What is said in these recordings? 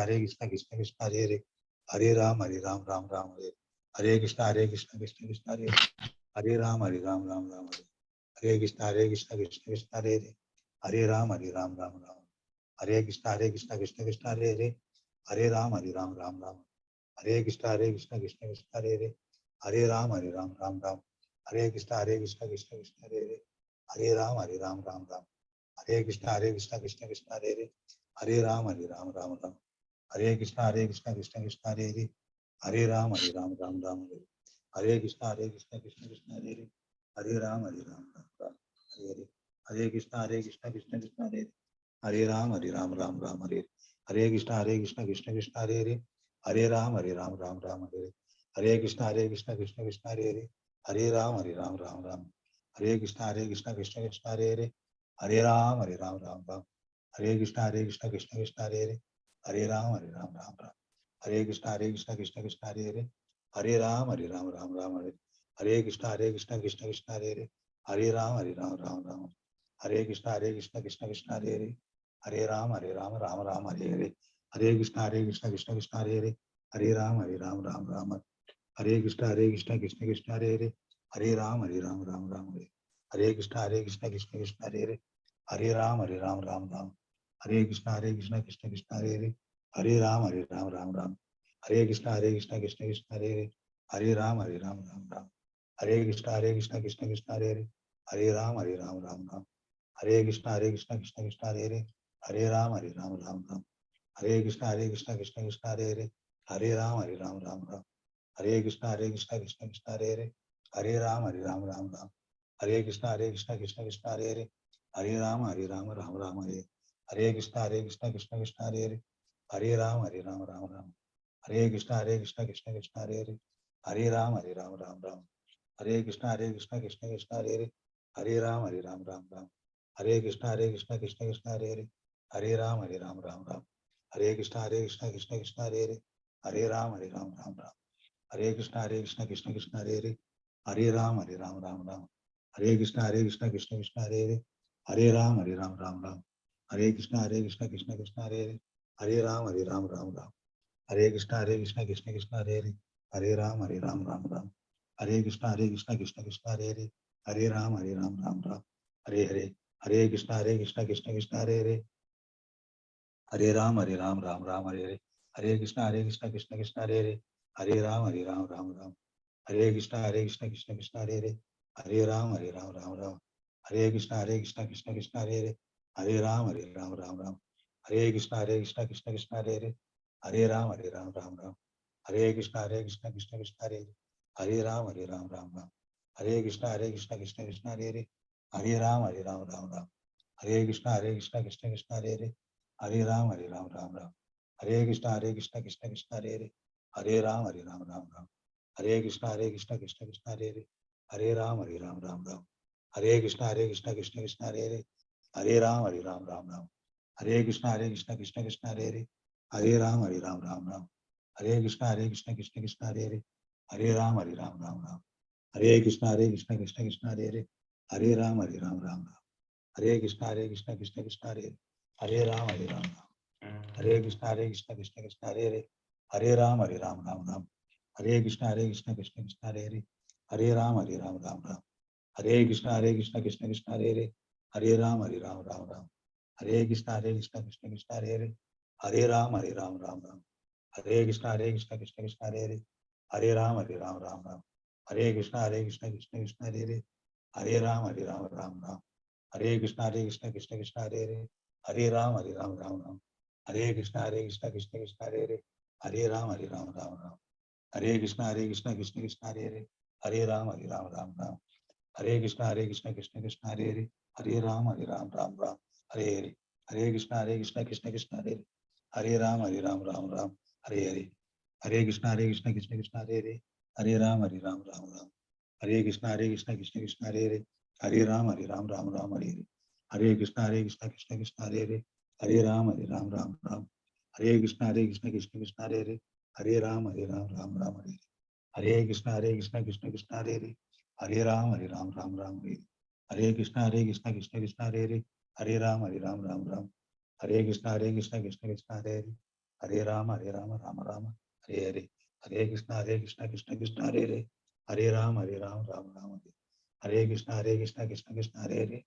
Hare Krishna Krishna Krishna Hare Hare Hare Rama Hare Rama Rama Rama Hare Hare Krishna Hare Krishna Krishna Krishna Hare Hare Rama Hare Rama Rama Rama Hare Hare Krishna Hare Krishna Krishna Krishna Hare Hare Hare Rama Hare Rama Rama Rama Hare Krishna Hare Krishna Krishna Krishna Hare Hare Hare Rama Hare Rama Rama Rama Hare Krishna Hare Krishna Krishna Krishna Hare Hare Hare Rama Hare Rama Rama Rama Hare Krishna Hare Krishna Krishna Krishna Hare Hare Hare Rama Hare Rama Rama Rama Hare Krishna Hare Krishna Krishna Krishna Hare Hare Hare Rama Hare Rama Rama Rama Hare Krishna Hare Krishna Krishna Krishna Hare Hare Hare Rama Hare Rama Rama Rama Hare Krishna Hare Krishna Krishna Krishna Hare Hare Hare Rama Hare Rama Rama Rama Hare Hare Hare Krishna Hare Krishna Krishna Krishna Hare Hare Hare Rama Hare Rama Rama Rama Hare Hare Krishna Hare Krishna Krishna Krishna Hare Hare Hare Rama Hare Rama Rama Rama Hare Hare Krishna Hare Krishna Krishna Krishna Hare Hare Hare Rama Hare Rama Rama Rama Hare Krishna Hare Krishna Krishna Krishna Hare Hare Hare Rama Hare Rama Rama Rama Hare Krishna Hare Krishna Krishna Krishna Hare Hare Hare Rama Hare Rama Rama Rama Hare Krishna Hare Krishna Krishna Krishna Hare Hare Hare Rama Hare Rama Rama Rama Hare Hare Krishna Hare Krishna Krishna Krishna Hare Hare Hare Rama Hare Rama Rama Rama Hare Krishna Hare Krishna Krishna Krishna Hare Hare Hare Rama Hare Rama Rama Rama Hare Hare Hare Krishna Hare Krishna Krishna Krishna Hare Hare Hare Rama Hare Rama Rama Rama Hare Krishna Hare Krishna Krishna Krishna Hare Hare Hare Rama Hare Rama Rama Rama Hare Hare Krishna Hare Krishna Krishna Krishna Hare Hare Hare Rama Hare Rama Rama Rama Hare Krishna Hare Krishna Krishna Krishna Hare Hare Hare Rama Hare Rama Rama Rama Hare Krishna Hare Krishna Krishna Krishna Hare Hare Hare Rama Hare Rama Rama Rama Hare Krishna Hare Krishna Krishna Krishna Hare Hare Hare Rama Hare Rama Rama Rama Hare Krishna Hare Krishna Krishna Krishna Hare Hare Hare Rama Hare Rama Rama Rama Hare Krishna Hare Krishna Krishna Krishna Hare Hare Hare Rama Hare Rama Rama Rama Hare Krishna Hare Krishna Krishna Krishna Hare Hare Hare Rama Hare Rama Rama Rama Hare Krishna Hare Krishna Krishna Krishna Hare Hare Hare Rama Hare Rama Rama Rama Hare Hare Krishna Hare Krishna Krishna Krishna Hare Hare Hare Rama Hare Rama Rama Rama Hare Krishna Hare Krishna Krishna Krishna Hare Hare Hare Rama Hare Rama Rama Rama Hare Krishna Hare Krishna Krishna Krishna Hare Hare Hare Rama Hare Rama Rama Rama Hare Krishna Hare Krishna Krishna Krishna Hare Hare Hare Rama Hare Rama Rama Rama Hare Krishna Hare Krishna Krishna Krishna Hare Hare Hare Rama Hare Rama Rama Rama Hare Krishna Hare Krishna Krishna Krishna Hare Hare Hare Rama Hare Rama Rama Rama Hare Krishna Hare Krishna Krishna Krishna Hare Hare Hare Rama Hare Rama Rama Rama Hare Krishna Hare Krishna Krishna Krishna Hare Hare Hare Rama Hare Rama Rama Rama Hare Krishna Hare Krishna Krishna Krishna Hare Hare Hare Rama Hare Rama Rama Rama Hare Krishna Hare Krishna Krishna Krishna Hare Hare Hare Rama Hare Rama Rama Rama Hare Hare Hare Krishna Hare Krishna Krishna Krishna Hare Hare Hare Rama Hare Rama Rama Rama Hare Hare Hare Krishna Hare Krishna Krishna Krishna Hare Hare Hare Rama Hare Rama Rama Rama Hare Krishna Hare Krishna Krishna Krishna Hare Hare Hare Rama Hare Rama Rama Rama Hare Krishna Hare Krishna Krishna Krishna Hare Hare Hare Rama Hare Rama Rama Rama Hare Krishna Hare Krishna Krishna Krishna Hare Hare Hare Rama Hare Rama Rama Rama Hare Krishna Hare Krishna Krishna Krishna Hare Hare Hare Rama Hare Rama Rama Rama Hare Krishna Hare Krishna Krishna Krishna Hare Hare Hare Rama Hare Rama Rama Rama Hare Krishna Hare Krishna Krishna Krishna Hare Hare Hare Rama Hare Rama Rama Rama Hare Krishna Hare Krishna Krishna Krishna Hare Hare Hare Rama Hare Rama Rama Rama Hare Krishna Hare Krishna Krishna Krishna Hare Hare Hare Rama Hare Rama Rama Rama Hare Krishna Hare Krishna Krishna Krishna Hare Hare Hare Rama Hare Rama Rama Rama Hare Krishna Hare Krishna Krishna Krishna Hare Hare Hare Rama Hare Rama Rama Rama Hare Krishna Hare Krishna Krishna Krishna Hare Hare Hare Rama Hare Rama Rama Rama Hare Krishna Hare Krishna Krishna Krishna Hare Hare Hare Rama Hare Rama Rama Rama Hare Krishna Hare Krishna Krishna Krishna Hare Hare Hare Rama Hare Rama Rama Hare Krishna Hare Krishna Krishna Krishna Hare Hare Hare Rama Hare Rama Rama Rama Hare Krishna Hare Krishna Krishna Krishna Hare Hare Hare Rama Hare Rama Rama Rama Hare Krishna Hare Krishna Krishna Krishna Hare Hare Hare Rama Hare Rama Rama Rama Hare Krishna Hare Krishna Krishna Krishna Hare Hare Hare Rama Hare Rama Rama Rama Hare Krishna Hare Krishna Krishna Krishna Hare Hare Hare Rama Hare Rama Rama Rama Hare Krishna Hare Krishna Krishna Krishna Hare Hare Hare Rama Hare Rama Rama Rama Hare Krishna Hare Krishna Krishna Krishna Hare Hare Hare Rama Hare Rama Rama Rama Hare Krishna Hare Krishna Krishna Krishna Hare Hare Hare Rama Hare Rama Rama Rama Hare Krishna Hare Krishna Krishna Krishna Hare Hare Hare Rama Hare Rama Rama Rama Hare Krishna Hare Krishna Krishna Krishna Hare Hare Hare Rama Hare Rama Rama Rama Hare Hare Hare Krishna Hare Krishna Krishna Krishna Hare Hare Hare Rama Hare Rama Rama Rama Hare Hare Hare Krishna Hare Krishna Krishna Krishna Hare Hare Hare Rama Hare Rama Rama Rama Hare Krishna Hare Krishna Krishna Krishna Hare Hare Hare Rama Hare Rama Rama Rama Hare Hare Hare Krishna Hare Krishna Krishna Krishna Hare Hare Hare Rama Hare Rama Rama Rama Hare Krishna Hare Krishna Krishna Krishna Hare Hare Hare Rama Hare Rama Rama Rama Hare Hare Hare Krishna Hare Krishna Krishna Krishna Hare Hare Hare Rama Hare Rama Rama Rama Hare Hare Krishna Hare Krishna Krishna Krishna Hare Hare Hare Rama Hare Rama Rama Rama Hare Krishna Hare Krishna Krishna Krishna Hare Hare Hare Rama Hare Rama Rama Rama Hare Hare. Hare Krishna Hare Krishna Krishna Krishna Hare Hare. Hare Rama Hare Rama Rama Rama Hare. Hare Krishna Hare Krishna Krishna Krishna Hare Hare.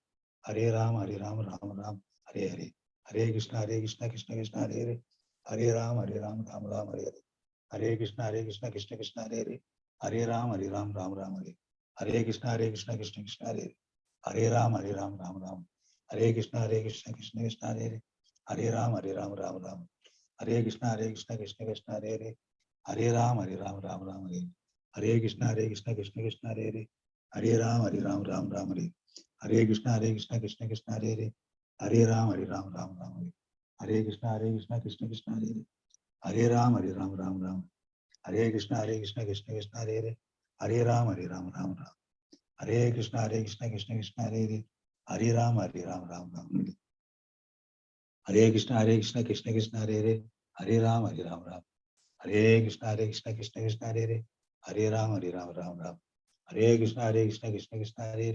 Hare Rama Hare Rama Rama Rama Hare Hare. Hare Krishna Hare Krishna Krishna Krishna Hare Hare. Hare Rama Hare Rama Rama Rama Hare Hare. Hare Krishna Hare Krishna Krishna Krishna Hare Hare. Hare Rama Hare Rama Rama Rama Hare. Hare Krishna Hare Krishna Krishna Krishna Hare Hare. Hare Rama Hare Rama Rama Rama. Hare Krishna Hare Krishna Krishna Krishna Hare Hare. Hare Rama Hare Rama Rama Rama. Hare Krishna Hare Krishna Krishna Krishna Hare Hare. Hare Rama Hare Rama Rama Rama Hare. Hare Krishna Hare Krishna Krishna Krishna Hare Hare. Hare Rama Hare Rama Rama Rama Hare. Hare Krishna Hare Krishna Krishna Krishna Hare Hare. Hare Rama Hare Rama Rama Rama Hare. Hare Krishna Hare Krishna Krishna Krishna Hare Hare. Hare Rama Hare Rama Rama Rama. Hare Krishna Hare Krishna Krishna Krishna Hare Hare. Hare Rama Hare Rama Rama Rama. Hare Krishna Hare Krishna Krishna Krishna Hare Hare. Hare Rama Hare Rama Rama Rama Hare. Hare Krishna Hare Krishna Krishna Krishna Hare Hare. Hare Rama Hare Rama Rama. Hare Krishna Hare Krishna Krishna Krishna Hare Hare. Hare Rama Hare Rama Rama Rama. Hare Krishna Hare Krishna Krishna Krishna Hare Hare.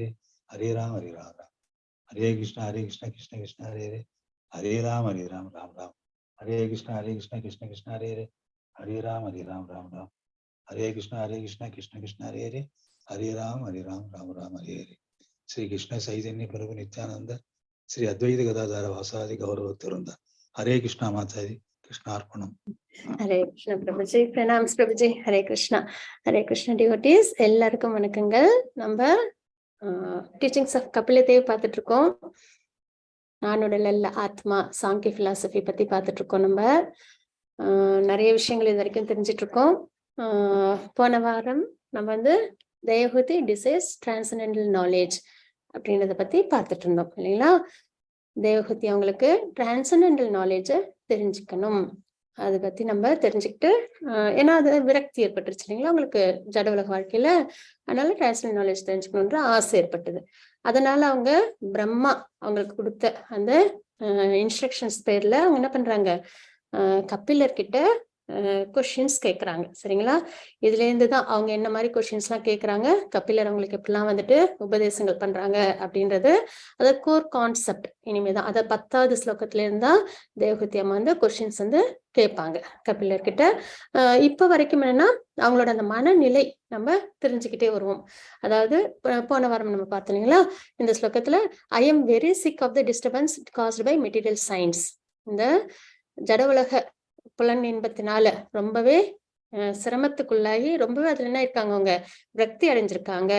Hare Rama Hare Rama Rama. Hare Krishna Hare Krishna Krishna Krishna Hare Hare. Hare Rama Hare Rama Rama Rama. Hare Krishna Hare Krishna Krishna Krishna Hare Hare. Hare Rama Hare Rama Rama Rama. Hare Krishna Hare Krishna Krishna Krishna Hare Hare. Hare Rama Hare Rama Rama Rama Hare Hare. Shri Krishna Chaitanya Prabhu Nityananda Shri Advaita Gadadhara Vasadi Gaurava Bhakta Hare Krishna Mataji. Krishnarpanam. Hare Krishna Prabhuji. Pranams Prabhuji. Hare Krishna. Hare Krishna devotees, எல்லாருக்கும் வணக்கங்கள். நம்ம teachings of கபிலதேவ் பார்த்துட்டு இருக்கோம். நான் உடல் அல்ல ஆத்மா, சாங்கிய பிலாசபி பத்தி பார்த்துட்டு இருக்கோம். நம்ம நிறைய விஷயங்கள் இது வரைக்கும் தெரிஞ்சிட்டு இருக்கோம். போன வாரம் நம்ம வந்து தேவஹூதி டிசைர்ஸ் டிரான்சென்டென்டல் நாலேஜ் அப்படின்றத பத்தி பார்த்துட்டு இருந்தோம் இல்லைங்களா? தேவஹூதி அவங்களுக்கு டிரான்சென்டென்டல் நாலேஜை தெரிஞ்சுக்கணும், அதை பத்தி நம்ம தெரிஞ்சுக்கிட்டு, ஏன்னா அது விரக்தி ஏற்பட்டுருச்சு இல்லைங்களா அவங்களுக்கு ஜட உலக வாழ்க்கையில. அதனால டிரான்சென்டென்டல் நாலேஜ் தெரிஞ்சுக்கணுன்ற ஆசை ஏற்பட்டது. அதனால அவங்க பிரம்மா அவங்களுக்கு கொடுத்த அந்த இன்ஸ்ட்ரக்ஷன்ஸ் பேர்ல அவங்க என்ன பண்றாங்க, கபிலர் கிட்ட கொஷின்ஸ் கேட்குறாங்க. சரிங்களா? இதுல இருந்துதான் அவங்க என்ன மாதிரி கொஷின்ஸ் எல்லாம் கேட்குறாங்க, கபிலர் அவங்களுக்கு எப்படிலாம் வந்துட்டு உபதேசங்கள் பண்றாங்க அப்படின்றது அதாவது கோர் கான்செப்ட் இனிமேதான். அதை 10வது ஸ்லோகத்துல இருந்தா தேவஹூதி அம்மா வந்து கொஷின்ஸ் வந்து கேட்பாங்க கபிலர் கிட்ட. இப்ப வரைக்கும் என்னன்னா அவங்களோட அந்த மனநிலை நம்ம தெரிஞ்சுக்கிட்டே வருவோம். அதாவது போன வாரம் நம்ம பார்த்தோம் இல்லைங்களா, இந்த ஸ்லோகத்துல I am very sick of the disturbance caused by material science. இந்த ஜட உலக புலன் இன்பத்தினால ரொம்பவே சிரமத்துக்குள்ளாகி ரொம்பவே அதுல என்ன இருக்காங்க, அவங்க விரக்தி அடைஞ்சிருக்காங்க,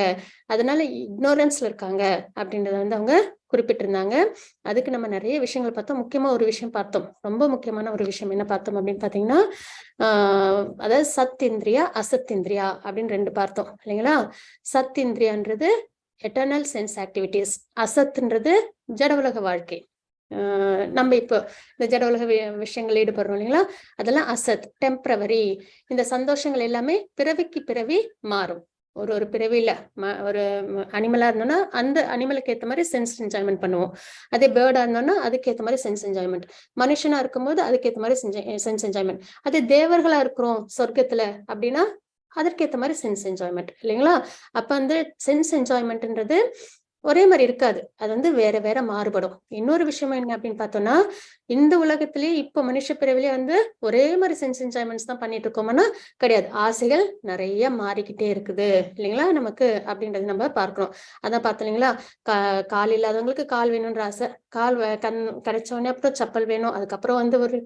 அதனால இக்னோரன்ஸ்ல இருக்காங்க அப்படின்றத வந்து அவங்க குறிப்பிட்டிருந்தாங்க. அதுக்கு நம்ம நிறைய விஷயங்கள் பார்த்தோம். முக்கியமா ஒரு விஷயம் பார்த்தோம், ரொம்ப முக்கியமான ஒரு விஷயம் என்ன பார்த்தோம் அப்படின்னு பாத்தீங்கன்னா, அதாவது சத் இந்திரியா அசத் இந்திரியா அப்படின்னு ரெண்டு பார்த்தோம் இல்லைங்களா? சத் இந்திரியான்றது எட்டர்னல் சென்ஸ் ஆக்டிவிட்டிஸ், அசத்ன்றது ஜட உலக வாழ்க்கை. நம்ம இப்போ இந்த ஜட உலக விஷயங்கள் ஈடுபடுறோம் இல்லைங்களா, அதெல்லாம் அசத், டெம்பரவரி. இந்த சந்தோஷங்கள் எல்லாமே பிறவிக்கு பிறவி மாறும். ஒரு ஒரு பிறவியில ஒரு அனிமலா இருந்தோம்னா அந்த அனிமலுக்கு ஏத்த மாதிரி சென்ஸ் என்ஜாய்மெண்ட் பண்ணுவோம். அதே பேர்டா இருந்தோம்னா அதுக்கு ஏத்த மாதிரி சென்ஸ் என்ஜாய்மெண்ட், மனுஷனா இருக்கும்போது அதுக்கு ஏத்த மாதிரி சென்ஸ் என்ஜாய்மெண்ட். அதே தேவர்களா இருக்கிறோம் சொர்க்கத்துல அப்படின்னா அதற்கேத்த மாதிரி சென்ஸ் என்ஜாய்மெண்ட் இல்லைங்களா? அப்ப அந்த சென்ஸ் என்ஜாய்மெண்ட்ன்றது ஒரே மாதிரி இருக்காது, அது வந்து வேற வேற மாறுபடும். இன்னொரு விஷயம் என்ன அப்படின்னு பார்த்தோம்னா, இந்த உலகத்திலேயே இப்ப மனுஷ பிறவிலேயே வந்து ஒரே மாதிரி சென்ஸ் என்ஜாய்மெண்ட்ஸ் தான் பண்ணிட்டு இருக்கோம்னா கிடையாது. ஆசைகள் நிறைய மாறிக்கிட்டே இருக்குது இல்லைங்களா நமக்கு அப்படின்றது நம்ம பார்க்கிறோம். அதான் பார்த்தோம் இல்லைங்களா, கால் இல்லாதவங்களுக்கு கால் வேணும்ன்ற ஆசை, கால் கண் கிடைச்ச உடனே அப்புறம் சப்பல் வேணும், அதுக்கப்புறம் வந்து ஒரு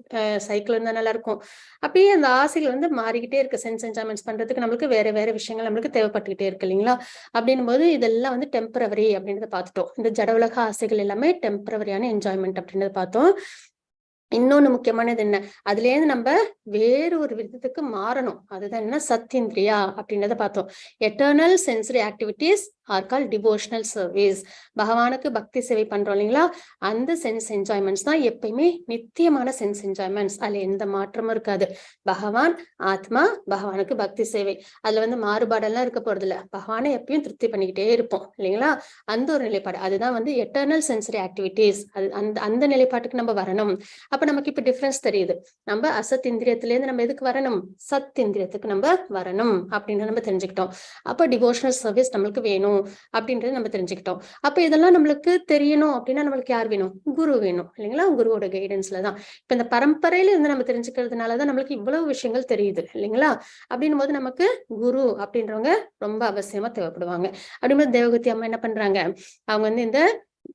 சைக்கிள் இருந்தா நல்லா இருக்கும். அப்படியே அந்த ஆசைகள் வந்து மாறிக்கிட்டே இருக்கு. சென்ஸ் என்ஜாய்மெண்ட்ஸ் பண்றதுக்கு நம்மளுக்கு வேற வேற விஷயங்கள் நம்மளுக்கு தேவைப்பட்டுக்கிட்டே இருக்கு இல்லைங்களா? அப்படின்னும் போது இதெல்லாம் வந்து டெம்பரவரி அப்படின்றத பார்த்துட்டோம். இந்த ஜட உலக ஆசைகள் எல்லாமே டெம்பரவரியான என்ஜாய்மெண்ட் அப்படின்றத பார்த்தோம். இன்னொன்னு முக்கியமானது என்ன, அதுல இருந்து நம்ம வேறு ஒரு விதத்துக்கு மாறணும். அதுதான் என்ன, சத்திந்திரியா அப்படின்றத பார்த்தோம். Eternal sensory activities are call devotional service. பகவானுக்கு பக்தி சேவை பண்றோம் இல்லைங்களா, அந்த சென்ஸ் என்ஜாய்மெண்ட்ஸ் தான் எப்பயுமே நித்தியமான சென்ஸ் என்ஜாய்மெண்ட்ஸ். அதுல எந்த மாற்றமும் இருக்காது. பகவான் ஆத்மா, பகவானுக்கு பக்தி சேவை, அதுல வந்து மாறுபாடெல்லாம் இருக்க போறது இல்ல. பகவானை எப்பயும் திருப்தி பண்ணிக்கிட்டே இருப்போம் இல்லைங்களா? அந்த ஒரு நிலைப்பாடு, அதுதான் வந்து எட்டர்னல் சென்சரி ஆக்டிவிட்டிஸ். அது அந்த அந்த நிலைப்பாட்டுக்கு நம்ம வரணும். அப்ப நமக்கு இப்ப டிஃபரன்ஸ் தெரியுது. நம்ம அசத் இந்திரியத்துல இருந்து நம்ம எதுக்கு வரணும், சத் இந்திரியத்துக்கு நம்ம வரணும் அப்படின்னு நம்ம தெரிஞ்சுக்கிட்டோம். அப்ப டிவோஷனல் சர்வீஸ் நம்மளுக்கு வேணும். இருக்கணும் அப்படின்றத நம்ம தெரிஞ்சுக்கிட்டோம். அப்ப இதெல்லாம் நம்மளுக்கு தெரியணும் அப்படின்னா நம்மளுக்கு யார் வேணும்? குரு வேணும் இல்லைங்களா? குருவோட கைடன்ஸ்ல தான். இப்ப இந்த பரம்பரையில இருந்து நம்ம தெரிஞ்சுக்கிறதுனாலதான் நம்மளுக்கு இவ்வளவு விஷயங்கள் தெரியுது இல்லைங்களா? அப்படின்னும் போது நமக்கு குரு அப்படின்றவங்க ரொம்ப அவசியமா தேவைப்படுவாங்க. அப்படிங்கும்போது தேவகதி அம்மா என்ன பண்றாங்க, அவங்க வந்து இந்த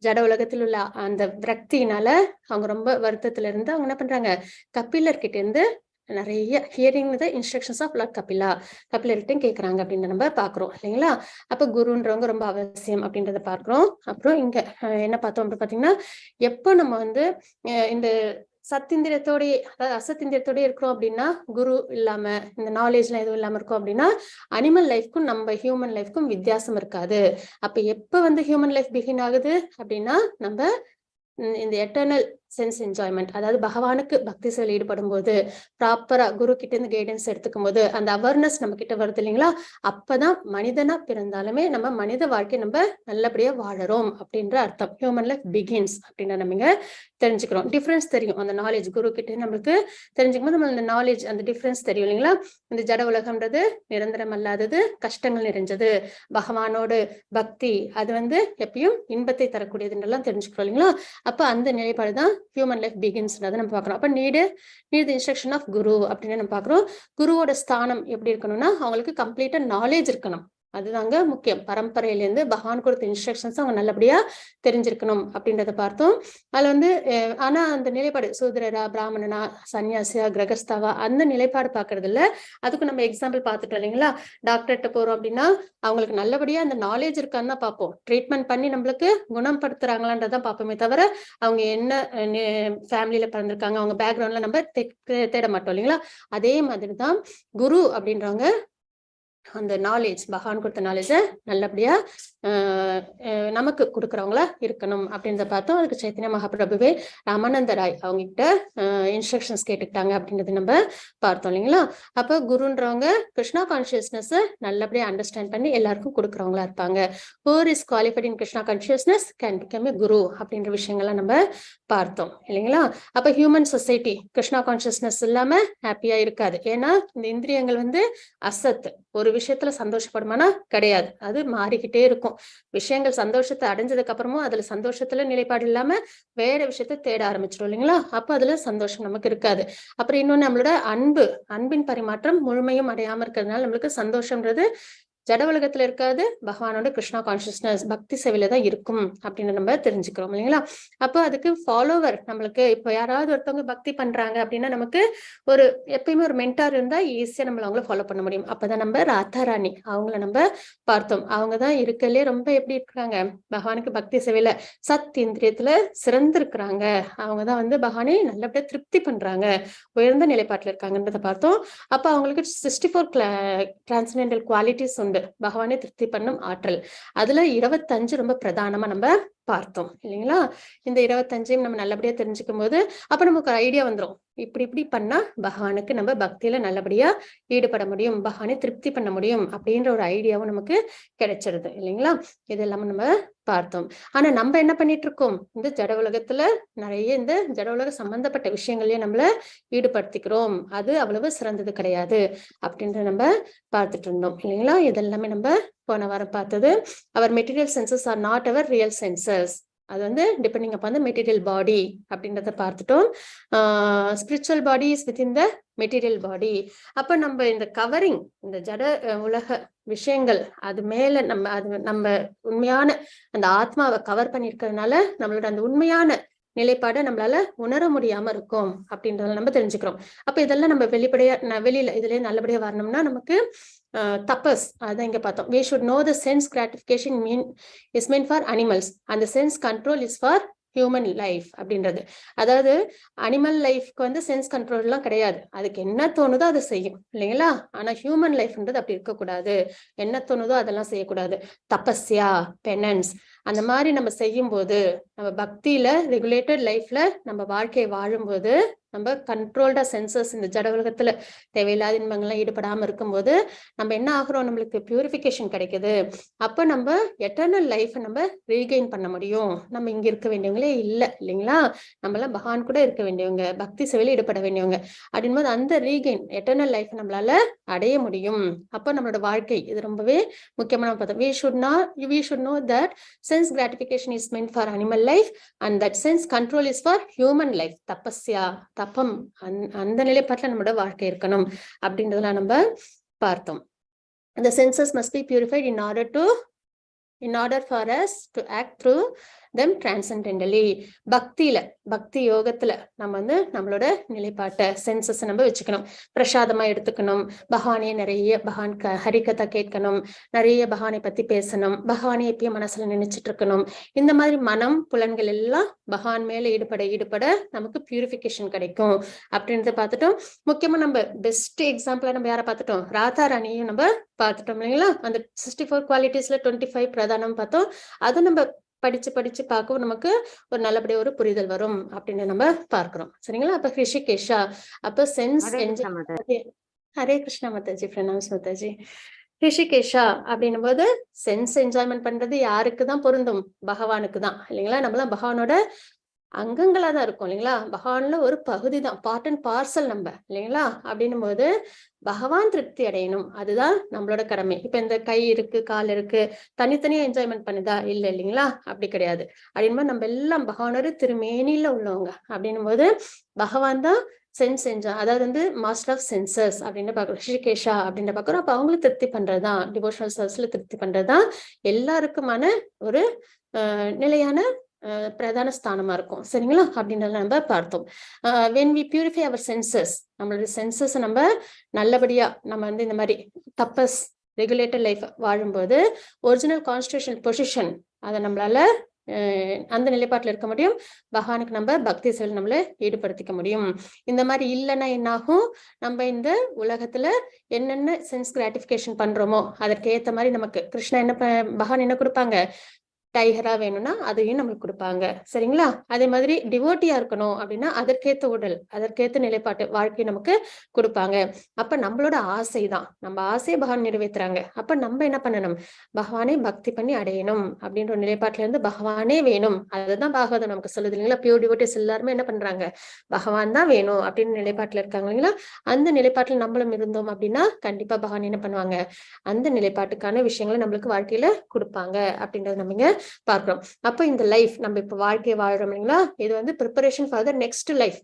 ஜட உலகத்தில் உள்ள அந்த விரக்தியினால அவங்க ரொம்ப வருத்தத்துல இருந்து அவங்க என்ன பண்றாங்க, கபிலர் கிட்ட இருந்து நிறைய hearing the instructions of Lord Kapila, கபிலர்கிட்டையும் கேட்கறாங்க அப்படின்னு நம்ம பாக்குறோம் இல்லைங்களா? அப்ப குருன்றவங்க ரொம்ப அவசியம் அப்படின்றத பாக்குறோம். அப்புறம் இங்க என்ன பார்த்தோம் அப்படின்னு பாத்தீங்கன்னா, எப்போ நம்ம வந்து இந்த சத்திந்திரியத்தோடய, அதாவது அசத்திந்திரியத்தோடய இருக்கிறோம் அப்படின்னா, குரு இல்லாம இந்த நாலேஜ் எல்லாம் எதுவும் இல்லாம இருக்கோம் அப்படின்னா அனிமல் லைஃப்க்கும் நம்ம ஹியூமன் லைஃப்க்கும் வித்தியாசம் இருக்காது. அப்ப எப்ப வந்து ஹியூமன் லைஃப் பிகின் ஆகுது அப்படின்னா, நம்ம இந்த எட்டர்னல் சென்ஸ் என்ஜாய்மெண்ட், அதாவது பகவானுக்கு பக்தி செயல் ஈடுபடும் போது, ப்ராப்பரா குரு கிட்ட இருந்து கைடன்ஸ் எடுத்துக்கும் போது அந்த அவேர்னஸ் நம்ம கிட்ட வருது இல்லைங்களா? அப்பதான் மனிதனா பிறந்தாலுமே நம்ம மனித வாழ்க்கை நம்ம நல்லபடியா வாழறோம் அப்படின்ற அர்த்தம். ஹியூமன் லைஃப் பிகின்ஸ் அப்படின்னு நம்ம இங்க தெரிஞ்சுக்கிறோம். டிஃபரன்ஸ் தெரியும் அந்த நாலேஜ் குரு கிட்ட நம்மளுக்கு தெரிஞ்சுக்கும் போது நம்ம அந்த நாலேஜ் அந்த டிஃபரன்ஸ் தெரியும் இல்லைங்களா? இந்த ஜட உலகம்ன்றது நிரந்தரம் அல்லாதது, கஷ்டங்கள் நிறைஞ்சது. பகவானோடு பக்தி அது வந்து எப்பயும் இன்பத்தை தரக்கூடியதுன்றெல்லாம் தெரிஞ்சுக்கிறோம் இல்லைங்களா? அப்ப அந்த நிலைப்பாடு தான் ஹியூமன் லைஃப் பிகின்ஸ் நம்ம பாக்குறோம். அப்ப need instruction of guru அப்படின்னு நம்ம பாக்குறோம். குருவோட ஸ்தானம் எப்படி இருக்கணும்னா, அவங்களுக்கு கம்ப்ளீட்டா நாலேஜ் இருக்கணும். அதுதாங்க முக்கியம். பரம்பரையிலேருந்து பகவான் கொடுத்த இன்ஸ்ட்ரக்ஷன்ஸ் அவங்க நல்லபடியா தெரிஞ்சிருக்கணும் அப்படின்றத பார்த்தோம். அதுல வந்து ஆனா அந்த நிலைப்பாடு சூத்ரரா, பிராமணனா, சன்னியாசியா, கிரகஸ்தாவா அந்த நிலைப்பாடு பாக்குறது இல்ல. அதுக்கு நம்ம எக்ஸாம்பிள் பார்த்துட்டோம் இல்லைங்களா? டாக்டர்கிட்ட போறோம் அப்படின்னா அவங்களுக்கு நல்லபடியா அந்த நாலேஜ் இருக்கான்னு தான் பார்ப்போம். ட்ரீட்மெண்ட் பண்ணி நம்மளுக்கு குணப்படுத்துறாங்களான்றதான் பார்ப்போமே தவிர அவங்க என்ன ஃபேமிலியில பிறந்திருக்காங்க, அவங்க பேக்ரவுண்ட்ல நம்ம தேட மாட்டோம் இல்லைங்களா? அதே மாதிரிதான் குரு அப்படின்றவங்க அந்த நாலேஜ், பகவான் கொடுத்த நாலேஜை நல்லபடியா நமக்கு கொடுக்குறவங்களா இருக்கணும் அப்படின்றத பார்த்தோம். அதுக்கு சைத்தன்ய மகாபிரபுவே ராமானந்த ராய் அவங்க கிட்ட இன்ஸ்ட்ரக்ஷன்ஸ் கேட்டுக்கிட்டாங்க அப்படின்றது நம்ம பார்த்தோம் இல்லைங்களா? அப்ப குருன்றவங்க கிருஷ்ணா கான்சியஸ்னஸ் நல்லபடியா அண்டர்ஸ்டாண்ட் பண்ணி எல்லாருக்கும் கொடுக்குறவங்களா இருப்பாங்க. Who is qualified in Krishna consciousness can become a guru அப்படின்ற விஷயங்கள்லாம் நம்ம பார்த்தோம் இல்லைங்களா? அப்ப ஹியூமன் சொசைட்டி கிருஷ்ணா கான்சியஸ்னஸ் இல்லாம ஹாப்பியா இருக்காது. ஏன்னா இந்த இந்திரியங்கள் வந்து அசத், ஒரு விஷயத்துல சந்தோஷப்படுமானா கிடையாது, அது மாறிக்கிட்டே இருக்கும். விஷயங்கள் சந்தோஷத்தை அடைஞ்சதுக்கு அப்புறமும் அதுல சந்தோஷத்துல நிலைப்பாடு இல்லாம வேற விஷயத்த தேட ஆரம்பிச்சிடும் இல்லைங்களா? அப்ப அதுல சந்தோஷம் நமக்கு இருக்காது. அப்புறம் இன்னொன்னு நம்மளோட அன்பு, அன்பின் பரிமாற்றம் முழுமையும் அடையாம இருக்கிறதுனால நம்மளுக்கு சந்தோஷம்ன்றது ஜட உலகத்துல இருக்காது, பகவானோட கிருஷ்ணா கான்சியஸ்னஸ் பக்தி சேவையில தான் இருக்கும் அப்படின்னு நம்ம தெரிஞ்சுக்கிறோம் இல்லைங்களா? அப்போ அதுக்கு ஃபாலோவர் நம்மளுக்கு இப்போ யாராவது ஒருத்தவங்க பக்தி பண்றாங்க அப்படின்னா நமக்கு ஒரு எப்பயுமே ஒரு மென்டார் இருந்தா ஈஸியா நம்மள அவங்கள ஃபாலோ பண்ண முடியும். அப்பதான் நம்ம ராதாராணி அவங்கள நம்ம பார்த்தோம். அவங்கதான் இருக்கலே ரொம்ப எப்படி இருக்கிறாங்க, பகவானுக்கு பக்தி சேவையில சத் இந்திரியத்துல சிறந்திருக்கிறாங்க. அவங்கதான் வந்து பகவானை நல்லபடியா திருப்தி பண்றாங்க, உயர்ந்த நிலைப்பாட்டுல இருக்காங்கன்றதை பார்த்தோம். அப்ப அவங்களுக்கு 64 டிரான்சென்டென்டல் குவாலிட்டிஸ் உண்டு, பகவானை திருப்தி பண்ணும் ஆற்றல். அதுல 25 ரொம்ப பிரதானமா நம்ம பார்த்தோம் இல்லைங்களா? இந்த 25 நம்ம நல்லபடியா தெரிஞ்சுக்கும் போது அப்ப நமக்கு ஒரு ஐடியா வந்துரும், இப்படி இப்படி பண்ணா பகவானுக்கு நம்ம பக்தியில நல்லபடியா ஈடுபட முடியும், பகவானை திருப்தி பண்ண முடியும் அப்படின்ற ஒரு ஐடியாவும் நமக்கு கிடைச்சிருது இல்லைங்களா? இது எல்லாமே நம்ம பார்த்தோம். ஆனா நம்ம என்ன பண்ணிட்டு இருக்கோம், இந்த ஜட உலகத்துல நிறைய இந்த ஜட உலக சம்பந்தப்பட்ட விஷயங்களையும் நம்மள ஈடுபடுத்திக்கிறோம். அது அவ்வளவு சிறந்தது கிடையாது அப்படின்ற நம்ம பார்த்துட்டு இருந்தோம் இல்லைங்களா? இதெல்லாமே நம்ம போன வாரம் பார்த்தது. Our material senses are not our real senses, அது வந்து depending upon the material body அப்படின்றத பார்த்துட்டோம். Spiritual body is within the material body. அப்ப நம்ம இந்த கவரிங், இந்த ஜட உலக விஷயங்கள் அது மேல நம்ம அது நம்ம உண்மையான அந்த ஆத்மாவை கவர் பண்ணிருக்கிறதுனால நம்மளோட அந்த உண்மையான நிலைப்பாடை நம்மளால உணர முடியாம இருக்கும் அப்படின்றத நம்ம தெரிஞ்சுக்கிறோம். அப்ப இதெல்லாம் நம்ம வெளிப்படையா வெளியில இதுலயே நல்லபடியா வரணும்னா நமக்கு தபஸ், அதான் இங்க பார்த்தோம். We should know the sense gratification is meant for animals அந்த sense control is for human life அப்படின்றது. அதாவது அனிமல் லைஃப்க்கு வந்து சென்ஸ் கண்ட்ரோல் எல்லாம் கிடையாது, அதுக்கு என்ன தோணுதோ அதை செய்யும் இல்லைங்களா? ஆனா ஹியூமன் லைஃப்ன்றது அப்படி இருக்கக்கூடாது, என்ன தோணுதோ அதெல்லாம் செய்யக்கூடாது. தபஸ்யா, பெனன்ஸ் அந்த மாதிரி நம்ம செய்யும் போது, நம்ம பக்தியில ரெகுலேட்டட் லைஃப்ல நம்ம வாழ்க்கையை வாழும்போது நம்ம கண்ட்ரோல்டா சென்சஸ் இந்த ஜட உலகத்துல தேவையில்லாத இன்பங்கள்லாம் ஈடுபடாம இருக்கும்போது நம்ம என்ன ஆகுறோம்? நம்மளுக்கு பியூரிஃபிகேஷன் கிடைக்குது. அப்ப நம்ம எட்டர்னல் லைஃப் நம்ம ரீகெயின் பண்ண முடியும். நம்ம இங்க இருக்க வேண்டியவங்களே இல்லை இல்லைங்களா? நம்மளாம் பகவான் கூட இருக்க வேண்டியவங்க, பக்தி சேவையில ஈடுபட வேண்டியவங்க. அப்படின்போது அந்த ரீகெயின் எட்டர்னல் லைஃப் நம்மளால அடைய முடியும். அப்ப நம்மளோட வாழ்க்கை இது ரொம்பவே முக்கியமான பார்த்தோம். We should know that sense gratification is meant for animal life and that sense control is for human life. Tapasya, தப்பம், அந்த நிலைப்பாட்டுல நம்மளோட வாழ்க்கை இருக்கணும் அப்படின்றதெல்லாம் நம்ம பார்த்தோம். The senses must be purified in order for us to act through them transcendentally. பக்தியில, பக்தி யோகத்துல நம்ம வந்து நம்மளோட நிலைப்பாட்டை சென்சஸ் நம்ம வச்சுக்கணும். பிரசாதமா எடுத்துக்கணும். பகவானே நிறைய பகவான் ஹரிகதா கேட்கணும், நிறைய பகவானை பத்தி பேசணும், பகவானை எப்பயும் மனசுல நினைச்சிட்டு இருக்கணும். இந்த மாதிரி மனம் புலன்கள் எல்லாம் பகவான் மேல ஈடுபட ஈடுபட நமக்கு பியூரிஃபிகேஷன் கிடைக்கும் அப்படின்றத பார்த்துட்டோம். முக்கியமா நம்ம பெஸ்ட் எக்ஸாம்பிளா நம்ம யாரை பார்த்துட்டோம்? ராதா ராணியும் நம்ம பார்த்துட்டோம் இல்லைங்களா? அந்த 64 குவாலிட்டிஸ்ல 25 பிரதானம் பார்த்தோம். அதை நம்ம படிச்சு படிச்சு பார்க்கவும் நமக்கு ஒரு நல்லபடியா ஒரு புரிதல் வரும் அப்படின்னு நம்ம பார்க்கிறோம். சரிங்களா? அப்ப ஹிருஷிகேஷா, அப்ப சென்ஸ் ஹரே என்ஜாய். கிருஷ்ணா மாதா. ஹரே கிருஷ்ணா மாதாஜி, பிரணாம்ஸ் மாதாஜி. ஹிருஷிகேஷா அப்படின்னும் போது சென்ஸ் என்ஜாய்மெண்ட் பண்றது யாருக்கு தான் பொருந்தும்? பகவானுக்கு தான் இல்லைங்களா? நம்மளாம் பகவானோட அங்கங்களா தான் இருக்கும் இல்லைங்களா? பகவான்ல ஒரு பகுதி தான், பார்ட் அண்ட் பார்சல் நம்ம இல்லைங்களா? அப்படின்னும் போது பகவான் திருப்தி அடையணும், அதுதான் நம்மளோட கடமை. இப்ப இந்த கை இருக்கு, கால் இருக்கு, தனித்தனியா என்ஜாய்மெண்ட் பண்ணுதா? இல்ல இல்லைங்களா? அப்படி கிடையாது. அப்படின்போது நம்ம எல்லாம் பகவானோட திருமேனியில உள்ளவங்க. அப்படின்னும் போது பகவான் தான் சென்ஸ் என்ஜாய், அதாவது வந்து மாஸ்டர் ஆஃப் சென்சஸ் அப்படின்னு பாக்குறோம். ஹிருஷிகேஷா அப்படின்னு பாக்குறோம். அப்ப அவங்களும் திருப்தி பண்றதுதான், டிவோஷனல் சர்வீஸ்ல திருப்தி பண்றதுதான் எல்லாருக்குமான ஒரு நிலையான பிரதான ஸ்தானமா இருக்கும். சரிங்களா? அப்படின்றத நம்ம பார்த்தோம். When we purify our senses, நம்மளுடைய சென்சஸ் நம்ம நல்லபடியா நம்ம வந்து இந்த மாதிரி தப்பஸ் ரெகுலேட்டட் லைஃப் வாழும்போது ஒரிஜினல் கான்ஸ்டிடியூஷன் பொசிஷன் அதை நம்மளால அந்த நிலைப்பாட்டில் இருக்க முடியும். பகவானுக்கு நம்ம பக்தி செயல் நம்மளை ஈடுபடுத்திக்க முடியும். இந்த மாதிரி இல்லைன்னா என்னாகும்? நம்ம இந்த உலகத்துல என்னென்ன சென்ஸ் கிராட்டிஃபிகேஷன் பண்றோமோ அதற்கு ஏத்த மாதிரி நமக்கு கிருஷ்ணா என்ன பகவான் என்ன கொடுப்பாங்க? டைகரா வேணும்னா அதையும் நம்மளுக்கு கொடுப்பாங்க. சரிங்களா? அதே மாதிரி டிவோட்டியா இருக்கணும் அப்படின்னா அதற்கேத்த உடல், அதற்கேத்த நிலைப்பாட்டு வாழ்க்கை நமக்கு கொடுப்பாங்க. அப்ப நம்மளோட ஆசை தான், நம்ம ஆசையை பகவான் நிறைவேத்துறாங்க. அப்ப நம்ம என்ன பண்ணணும்? பகவானே பக்தி பண்ணி அடையணும் அப்படின்ற ஒரு நிலைப்பாட்டுல இருந்து பகவானே வேணும். அதுதான் பாகவதம் நமக்கு சொல்லுது இல்லைங்களா? பியூர் டிவோட்டிஸ் எல்லாருமே என்ன பண்றாங்க? பகவான் தான் வேணும் அப்படின்னு நிலைப்பாட்டுல இருக்காங்க இல்லைங்களா? அந்த நிலைப்பாட்டுல நம்மளும் இருந்தோம் அப்படின்னா கண்டிப்பா பகவான் என்ன பண்ணுவாங்க? அந்த நிலைப்பாட்டுக்கான விஷயங்களை நம்மளுக்கு வாழ்க்கையில கொடுப்பாங்க அப்படின்றத நம்ம இங்க பார்க்கிறோம். அப்ப இந்த லைஃப் நம்ம இப்ப வாழ்க்கையை வாழறோம் இல்லைங்களா? இது வந்து preparation for the next life.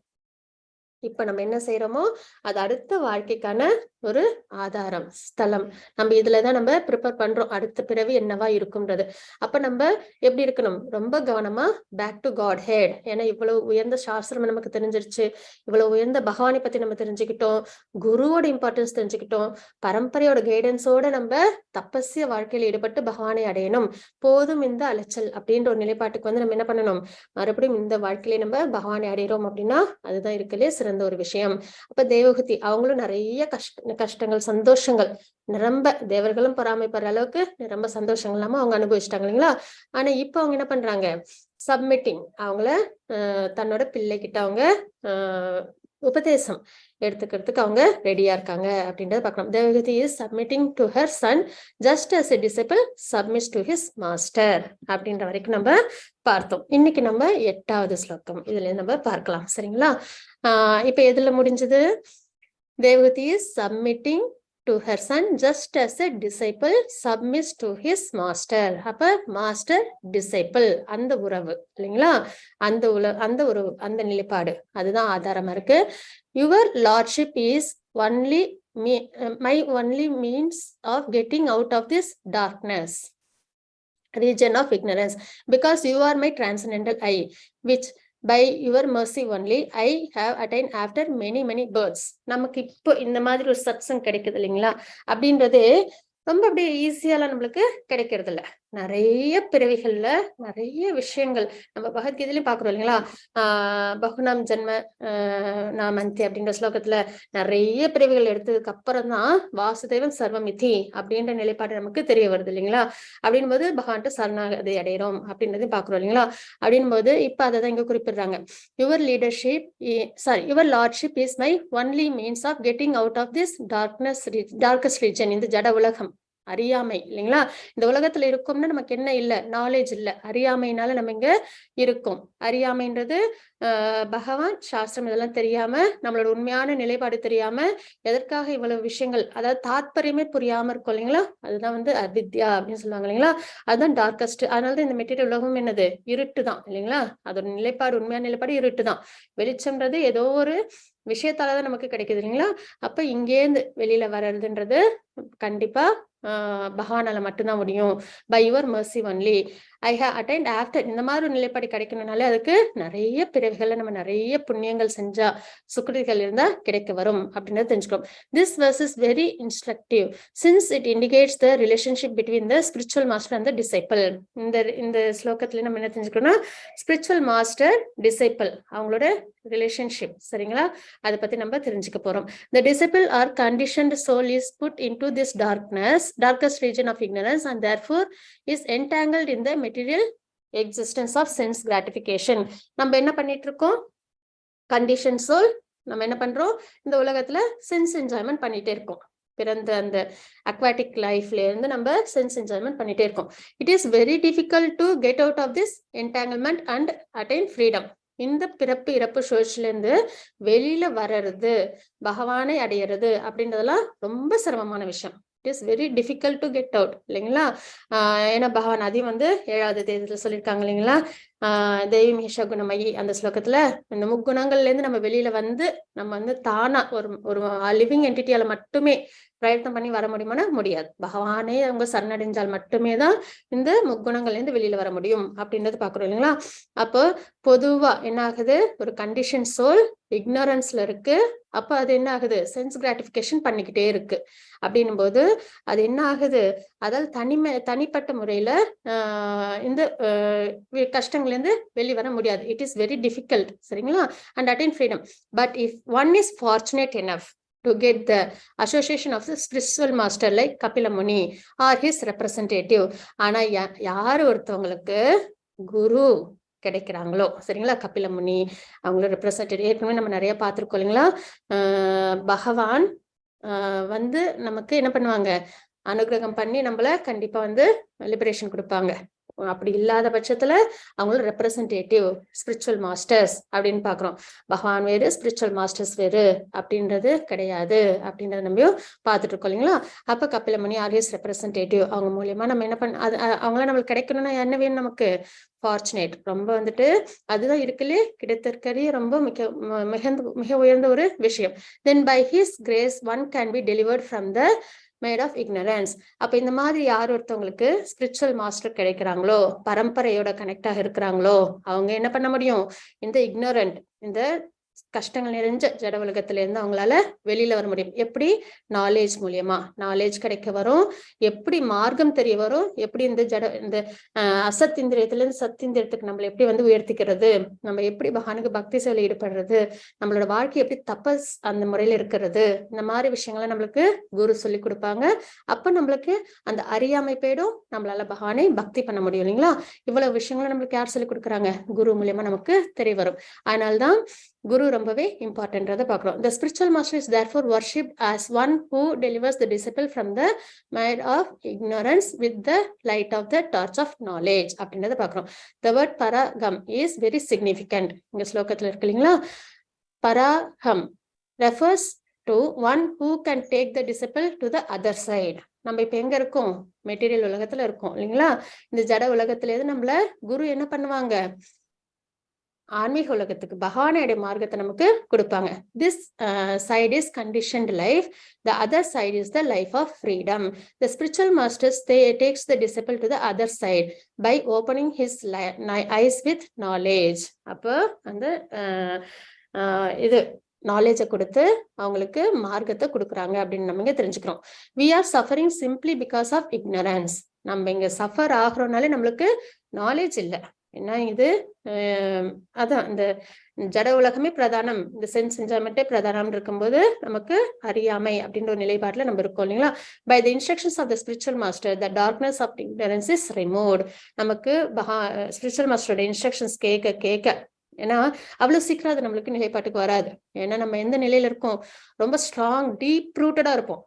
இப்ப நம்ம என்ன செய்யறோமோ அது அடுத்த வாழ்க்கைக்கான ஒரு ஆதாரம், ஸ்தலம். நம்ம இதுலதான் நம்ம ப்ரிப்பேர் பண்றோம் அடுத்த பிறவி என்னவா இருக்கும்ன்றது. அப்ப நம்ம எப்படி இருக்கணும்? ரொம்ப கவனமா பேக் டு காட் ஹெட். ஏன்னா இவ்வளவு உயர்ந்த சாஸ்திரம் நமக்கு தெரிஞ்சிருச்சு, இவ்வளவு உயர்ந்த பகவானை பத்தி நம்ம தெரிஞ்சுக்கிட்டோம், குருவோட இம்பார்ட்டன்ஸ் தெரிஞ்சுக்கிட்டோம், பரம்பரையோட கைடன்ஸோட நம்ம தபஸ்ய வாழ்க்கையில ஈடுபட்டு பகவானை அடையணும். போதும் இந்த அலைச்சல் அப்படின்ற ஒரு நிலைப்பாட்டுக்கு வந்து நம்ம என்ன பண்ணணும்? மறுபடியும் இந்த வாழ்க்கையிலே நம்ம பகவானை அடையிறோம் அப்படின்னா அதுதான் இருக்கலே சிறந்த ஒரு விஷயம். அப்ப தேவகதி அவங்களும் நிறைய கஷ்டங்கள், சந்தோஷங்கள், நிரம்ப தேவர்களும் பொறாமைப்படுற அளவுக்கு ரொம்ப சந்தோஷங்கள் இல்லாம அவங்க அனுபவிச்சிட்டாங்க இல்லைங்களா? ஆனா இப்ப அவங்க என்ன பண்றாங்க? சப்மிட்டிங், அவங்கள தன்னோட பிள்ளைகிட்ட அவங்க உபதேசம் எடுத்துக்கிறதுக்கு அவங்க ரெடியா இருக்காங்க அப்படின்றத பார்க்கலாம். Devahuti is submitting to her son just as a disciple submits to his master அப்படின்ற வரைக்கும் நம்ம பார்த்தோம். இன்னைக்கு நம்ம எட்டாவது ஸ்லோகம் இதுல நம்ம பார்க்கலாம். சரிங்களா? இப்ப எதுல முடிஞ்சது? Devahuti is submitting to her son just as a disciple submits to his master. அப்ப மாஸ்டர் டிசைபிள் அந்த உறவு இல்லைங்களா? அந்த உறவு, அந்த நிலைப்பாடு அதுதான் ஆதாரமா இருக்கு. Your lordship is only my only means of getting out of this darkness region of ignorance, because you are my transcendental I, which by your mercy only I have attained after many many births. நமக்கு இப்போ இந்த மாதிரி ஒரு சத்சங் கிடைக்குது இல்லைங்களா? அப்படின்றது ரொம்ப அப்படியே ஈஸியாலாம் நம்மளுக்கு கிடைக்கிறது இல்ல. நிறைய பிறவிகள்ல நிறைய விஷயங்கள் நம்ம பகவத்கீதையிலயும் பாக்குறோம் இல்லைங்களா? பகுநாம் ஜென்ம நாமந்தி அப்படின்ற ஸ்லோகத்துல நிறைய பிறவிகள் எடுத்ததுக்கு அப்புறம் தான் வாசுதேவம் சர்வமிதி அப்படின்ற நிலைப்பாடு நமக்கு தெரிய வருது இல்லைங்களா? அப்படின் போது பகவான்கிட்ட சரணாகதி அடைகிறோம் அப்படின்றதையும் பாக்குறோம் இல்லைங்களா? அப்படின் போது இப்ப அதை தான் இங்க குறிப்பிடுறாங்க. Your leadership, sorry, your lordship is my only means of getting out of this darkness, darkest region. இந்த ஜட உலகம், அறியாமை இல்லைங்களா? இந்த உலகத்துல இருக்கோம்னா நமக்கு என்ன இல்ல? நாலேஜ் இல்ல. அறியாமைனால நம்ம இங்க இருக்கோம். அறியாமைன்றது பகவான், சாஸ்திரம் இதெல்லாம் தெரியாம, நம்மளோட உண்மையான நிலைப்பாடு தெரியாம, எதற்காக இவ்வளவு விஷயங்கள், அதாவது தாத்பரியமே புரியாம இருக்கும் இல்லைங்களா? அதுதான் வந்து அவித்யா அப்படின்னு சொல்லுவாங்க இல்லைங்களா? அதுதான் டார்கஸ்ட். அதனாலதான் இந்த மெட்டீரியல் உலகம் என்னது? இருட்டு தான் இல்லைங்களா? அதோட நிலைப்பாடு, உண்மையான நிலைப்பாடு இருட்டு தான். வெளிச்சம்ன்றது ஏதோ ஒரு விஷயத்தாலதான் நமக்கு கிடைக்குது இல்லைங்களா? அப்ப இங்கேருந்து வெளியில வர்றதுன்றது கண்டிப்பா பகவானால மட்டும்தான் முடியும். By your mercy only I have attained after. இந்த மாதிரி ஒரு நிலைப்பாடு கிடைக்கணும்னாலே அதுக்கு நிறைய பிறவிகள்ல நம்ம நிறைய புண்ணியங்கள் செஞ்சா, சுக்ருதிகள் இருந்தா கிடைக்க வரும் அப்படின்றத தெரிஞ்சுக்கிறோம். This verse is very instructive since it indicates the relationship between the spiritual master and the disciple. இந்த ஸ்லோகத்துல நம்ம என்ன தெரிஞ்சுக்கணும்னா, ஸ்பிரிச்சுவல் மாஸ்டர் டிசைபிள் அவங்களோட ரிலேஷன்ஷிப், சரிங்களா? அதை பத்தி நம்ம தெரிஞ்சுக்க போறோம். The disciple or conditioned soul is put into this darkness, darkest region of ignorance, and therefore is entangled in the material existence of sense gratification. நம்ம என்ன பண்ணிட்டு இருக்கோம்? கண்டிஷன் சோல் நம்ம என்ன பண்றோம்? இந்த உலகத்துல சென்ஸ் என்ஜாய்மெண்ட் பண்ணிட்டே இருக்கோம். பிறந்த அந்த அக்வாட்டிக் லைஃப்ல இருந்து நம்ம சென்ஸ் என்ஜாய்மெண்ட் பண்ணிட்டே இருக்கோம். It is very difficult to get out of this entanglement and attain freedom. இந்த பிறப்பு இறப்பு சுழற்சியில இருந்து வெளியில வர்றது, பகவானை அடையிறது அப்படின்றதெல்லாம் ரொம்ப சிரமமான விஷயம். It is very difficult to get out இல்லைங்களா? ஏன்னா பகவான் அதையும் வந்து ஏழாவது தேதியில சொல்லியிருக்காங்க இல்லைங்களா? தெய்வீ குணமயி அந்த ஸ்லோகத்துல இந்த முக்குணங்கள்ல இருந்து நம்ம வெளியில வந்து நம்ம வந்து தானா ஒரு ஒரு லிவிங் என்டிட்டியால மட்டுமே பிரயத்தனம் பண்ணி வர முடியுமானா முடியாது. பகவானே அவங்க சரணடைஞ்சால் மட்டுமே தான் இந்த முக்குணங்கள்ல இருந்து வெளியில வர முடியும் அப்படின்றது பாக்குறோம் இல்லைங்களா? அப்போ பொதுவா என்ன ஆகுது? ஒரு கண்டிஷன் சோல் இக்னோரன்ஸ்ல இருக்கு. அப்ப அது என்ன ஆகுது? சென்ஸ் கிராட்டிபிகேஷன் பண்ணிக்கிட்டே இருக்கு. அப்படின்னும் போது அது என்ன ஆகுது? அதால் தனிப்பட்ட முறையில இந்த கஷ்டங்கள்ல இருந்து வெளிவர முடியாது. It is very difficult, சரிங்களா? And attain freedom. But if one is fortunate enough to get the association of the spiritual master like Kapila Muni or his representative. ஆனா யார் ஒருத்தவங்களுக்கு குரு கிடைக்கிறாங்களோ, சரிங்களா? கபில முனி அவங்களோட ரெப்ரசன்டேட்டிவ் ஏற்கனவே நம்ம நிறைய பார்த்துருக்கோம் இல்லைங்களா? பகவான் வந்து நமக்கு என்ன பண்ணுவாங்க? அனுகிரகம் பண்ணி நம்மள கண்டிப்பா வந்து லிபரேஷன் கொடுப்பாங்க. அப்படி இல்லாத பட்சத்துல அவங்களோட ரெப்ரசன்டேட்டிவ் ஸ்பிரிச்சுவல் மாஸ்டர்ஸ் அப்படின்னு பாக்குறோம். பகவான் வேறு, ஸ்பிரிச்சுவல் மாஸ்டர்ஸ் வேறு அப்படின்றது கிடையாது அப்படின்றத நம்ம பார்த்துட்டு இருக்கோம் இல்லைங்களா? அப்ப கபிலமுனி ஆர் his representative அவங்க மூலியமா நம்ம என்ன பண்ண, அது அவங்களாம் நம்மளுக்கு கிடைக்கணும்னா என்ன வேணும் நமக்கு? ஃபார்ச்சுனேட் ரொம்ப வந்துட்டு அதுதான் இருக்குல்லே கிடைத்திருக்கிறதே ரொம்ப மிக மிக மிக உயர்ந்த ஒரு விஷயம். Then by his grace one can be delivered from the mire of ignorance. அப்ப இந்த மாதிரி யார் ஒருத்தவங்களுக்கு ஸ்பிரிச்சுவல் மாஸ்டர் கிடைக்கிறாங்களோ, பரம்பரையோட கனெக்ட் ஆக இருக்கிறாங்களோ, அவங்க என்ன பண்ண முடியும்? இந்த இக்னோரண்ட், இந்த கஷ்டங்கள் நிறைஞ்ச ஜட உலகத்துல இருந்து அவங்களால வெளியில வர முடியும். எப்படி? நாலேஜ் மூலியமா நாலேஜ் கிடைக்க வரும். எப்படி மார்க்கம் தெரிய வரும். எப்படி இந்த ஜட இந்த அசத் இந்திரியத்துல இருந்து சத் இந்திரியத்துக்கு நம்மளை எப்படி வந்து உயர்த்திக்கிறது, நம்ம எப்படி பகவானுக்கு பக்தி சேவையில ஈடுபடுறது, நம்மளோட வாழ்க்கை எப்படி தபஸ் அந்த முறையில இருக்கிறது, இந்த மாதிரி விஷயங்களை நம்மளுக்கு குரு சொல்லி கொடுப்பாங்க. அப்ப நம்மளுக்கு அந்த அறியாமை போயிடும். நம்மளால பகவானை பக்தி பண்ண முடியும் இல்லைங்களா? இவ்வளவு விஷயங்களும் நம்மளுக்கு யார் சொல்லி கொடுக்குறாங்க? குரு மூலியமா நமக்கு தெரிய வரும். அதனால்தான் குரு ரொம்பவே இம்பார்ட்டன்றதை பார்க்கிறோம். The spiritual master is therefore worshipped as one who delivers the disciple from the mire of ignorance with the light of the torch of knowledge அப்படின்றத பார்க்கிறோம். The word paraham is very significant. இங்க ஸ்லோகத்துல இருக்கு இல்லைங்களா? பராகம் refers to one who can take the disciple to the other side. நம்ம இப்ப எங்க இருக்கோம்? மெட்டீரியல் உலகத்துல இருக்கோம் இல்லைங்களா? இந்த ஜட உலகத்துல இருந்து நம்மள குரு என்ன பண்ணுவாங்க? ஆன்மீக உலகத்துக்கு பகவானுடைய மார்க்கத்தை நமக்கு கொடுப்பாங்க. This side is conditioned life, the other side is the life of freedom. The spiritual masters takes the disciple to the other side by opening his eyes with knowledge. அப்போ அந்த இது நாலேஜை கொடுத்து அவங்களுக்கு மார்க்கத்தை கொடுக்குறாங்க அப்படின்னு நம்ம இங்க தெரிஞ்சுக்கிறோம். We are suffering simply because of ignorance. நம்ம இங்க சஃபர் ஆகுறோம்னாலே நம்மளுக்கு நாலேஜ் இல்லை. என்ன இது? அதான் இந்த ஜட உலகமே பிரதானம், இந்த சென்ஸ் என்ஜாய்மெண்ட்டே பிரதானம் இருக்கும்போது நமக்கு அறியாமை அப்படின்ற ஒரு நிலைப்பாட்டுல நம்ம இருக்கோம், இல்லைங்களா? By the instructions of the spiritual master, the darkness of ignorance is remove. நமக்கு ஸ்பிரிச்சுவல் மாஸ்டரோட இன்ஸ்ட்ரக்ஷன்ஸ் கேட்க கேட்க, ஏன்னா அவ்வளவு சீக்கிரம் அது நம்மளுக்கு நிலைப்பாட்டுக்கு வராது. ஏன்னா நம்ம எந்த நிலையில இருக்கோம்? ரொம்ப ஸ்ட்ராங், டீப் ரூட்டடா இருப்போம்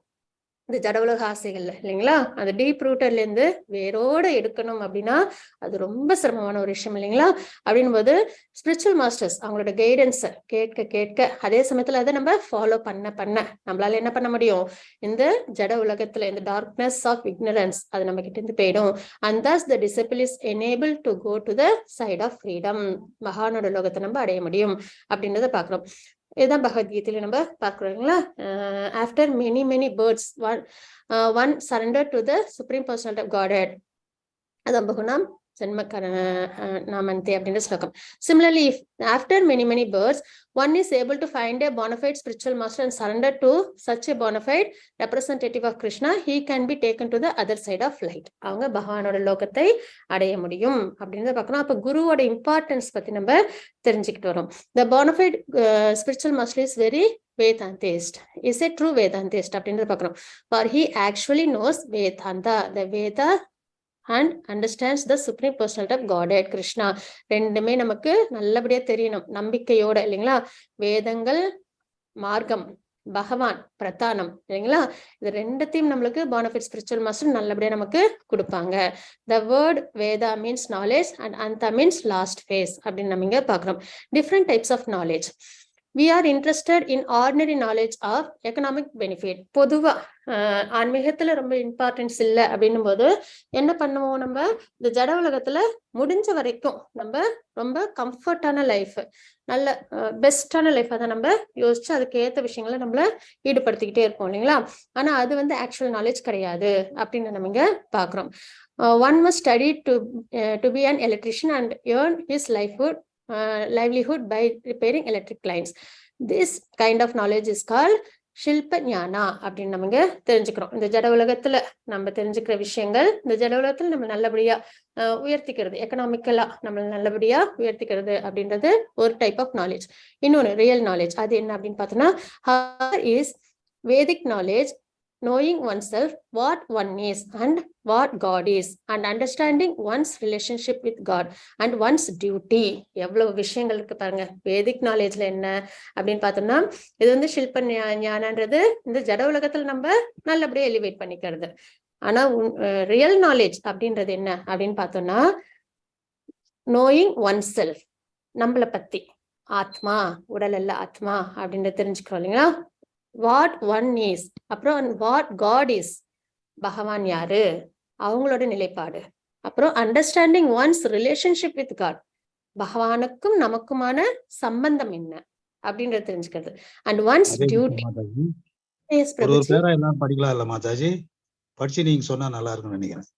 இந்த ஜட உலக ஆசைகள்ல, இல்லைங்களா? அந்த டீப் ரூட்டட்ல இருந்து வேரோட எடுக்கணும் அப்படின்னா அது ரொம்ப சிரமமான ஒரு விஷயம், இல்லைங்களா? அப்படின்னும் போது ஸ்பிரிச்சுவல் மாஸ்டர்ஸ் அவங்களோட கைடன்ஸை கேட்க கேட்க, அதே சமயத்துல அதை நம்ம ஃபாலோ பண்ண பண்ண, நம்மளால என்ன பண்ண முடியும்? இந்த ஜட உலகத்துல இந்த டார்க்னஸ் ஆஃப் இக்னரன்ஸ் அது நம்ம கிட்ட இருந்து போயிடும். And thus the disciple is enable to go to the side of freedom. பகவானோட லோகத்தை நம்ம அடைய முடியும் அப்படின்றத பாக்குறோம். இதுதான் பகவத்கீதையில நம்ம பார்க்கிறோம், இல்லைங்களா? After many many births, one surrender to the Supreme Personality of Godhead. அதான் பஹூனாம் ஜன்ம நாமந்தே அப்படின்ற ஸ்லோகம். Similarly, if after many many births one is able to find a bona fide spiritual master and surrender to such a bona fide representative of Krishna, he can be taken to the other side of light. அவங்க பகவானோட லோகத்தை அடைய முடியும் அப்படின்னு பார்க்கணும். அப்ப குருவோட importance பத்தி நம்ம தெரிஞ்சுக்கிட்டு வரோம். The bonafide spiritual master is very Vedantist, is a true Vedantist அப்படின்றத பார்க்கணும். For he actually knows Vedanta, the Veda, and understands the Supreme Personality of Godhead Krishna. ரெண்டுமே நமக்கு நல்லபடியா தெரியணும், நம்பிக்கையோட, இல்லைங்களா? வேதங்கள் மார்க்கம், பகவான் பிரதானம், இல்லைங்களா? இது ரெண்டத்தையும் நம்மளுக்கு பானஃபைட் ஸ்பிரிச்சுவல் மாஸ்டர் நல்லபடியா நமக்கு கொடுப்பாங்க. The word Veda means knowledge and anta means last phase அப்படின்னு நம்ம இங்க பாக்குறோம். Different types of knowledge. We are interested in ordinary knowledge of economic benefit. பொதுவா ஆன்மீகத்துல ரொம்ப இம்பார்ட்டன்ஸ் இல்லை அப்படின்னும் போது என்ன பண்ணுவோம் நம்ம? இந்த ஜட உலகத்துல முடிஞ்ச வரைக்கும் நம்ம ரொம்ப கம்ஃபர்டான லைஃப், நல்ல பெஸ்டான லைஃப், அதை நம்ம யோசிச்சு அதுக்கு ஏத்த விஷயங்களை நம்மள ஈடுபடுத்திக்கிட்டே இருப்போம், இல்லைங்களா? ஆனா அது வந்து ஆக்சுவல் நாலேஜ் கிடையாது அப்படின்னு நம்ம இங்க பாக்குறோம். One must study to be an electrician and earn his livelihood by repairing electric lines. This kind of knowledge is called ஷில்ப ஞானா அப்படின்னு நம்ம இங்க தெரிஞ்சுக்கிறோம். இந்த ஜட உலகத்துல நம்ம தெரிஞ்சுக்கிற விஷயங்கள், இந்த ஜட உலகத்துல நம்ம நல்லபடியா உயர்த்திக்கிறது, எக்கனாமிக்கலா நம்ம நல்லபடியா உயர்த்திக்கிறது அப்படின்றது ஒரு டைப் ஆஃப் நாலேஜ். இன்னொன்னு ரியல் நாலேஜ், அது என்ன அப்படின்னு பார்த்தோம்னா, is Vedic knowledge, knowing oneself, what one is and what God is, and understanding one's relationship with God and one's duty. எவ்வளவு விஷயங்கள் இருக்கு பாருங்க. வேதிக் நாலேஜ்ல என்ன அப்படின்னு பார்த்தோம்னா, இது வந்து ஷில்ப ஞானன்றது இந்த ஜட உலகத்துல நம்ம நல்லபடியா எலிவேட் பண்ணிக்கிறது. ஆனா ரியல் நாலேஜ் அப்படின்றது என்ன அப்படின்னு பார்த்தோம்னா, நோயிங் ஒன் செல்ஃப், நம்மளை பத்தி, ஆத்மா, உடல் அல்ல ஆத்மா அப்படின்றத தெரிஞ்சுக்கிறோம், இல்லைங்களா? What one is, அப்புறம் what God is, பகவான் யாரு, அவங்களோட நிலைப்பாடு, அப்புறம் understanding one's relationship with God, பகவானுக்கும் நமக்குமான சம்பந்தம் என்ன அப்படின்றத தெரிஞ்சுக்கிறது, அண்ட் ஒன்ஸ் அதே டியூட்டி. மாதாஜி, எஸ். ஒரு ஒரு பிரபுஜி. பேரா எல்லாம் படிக்கலாம் இல்ல மாதாஜி? படிச்சு நீங்க சொன்னா நல்லா இருக்கும்னு நினைக்கிறேன்.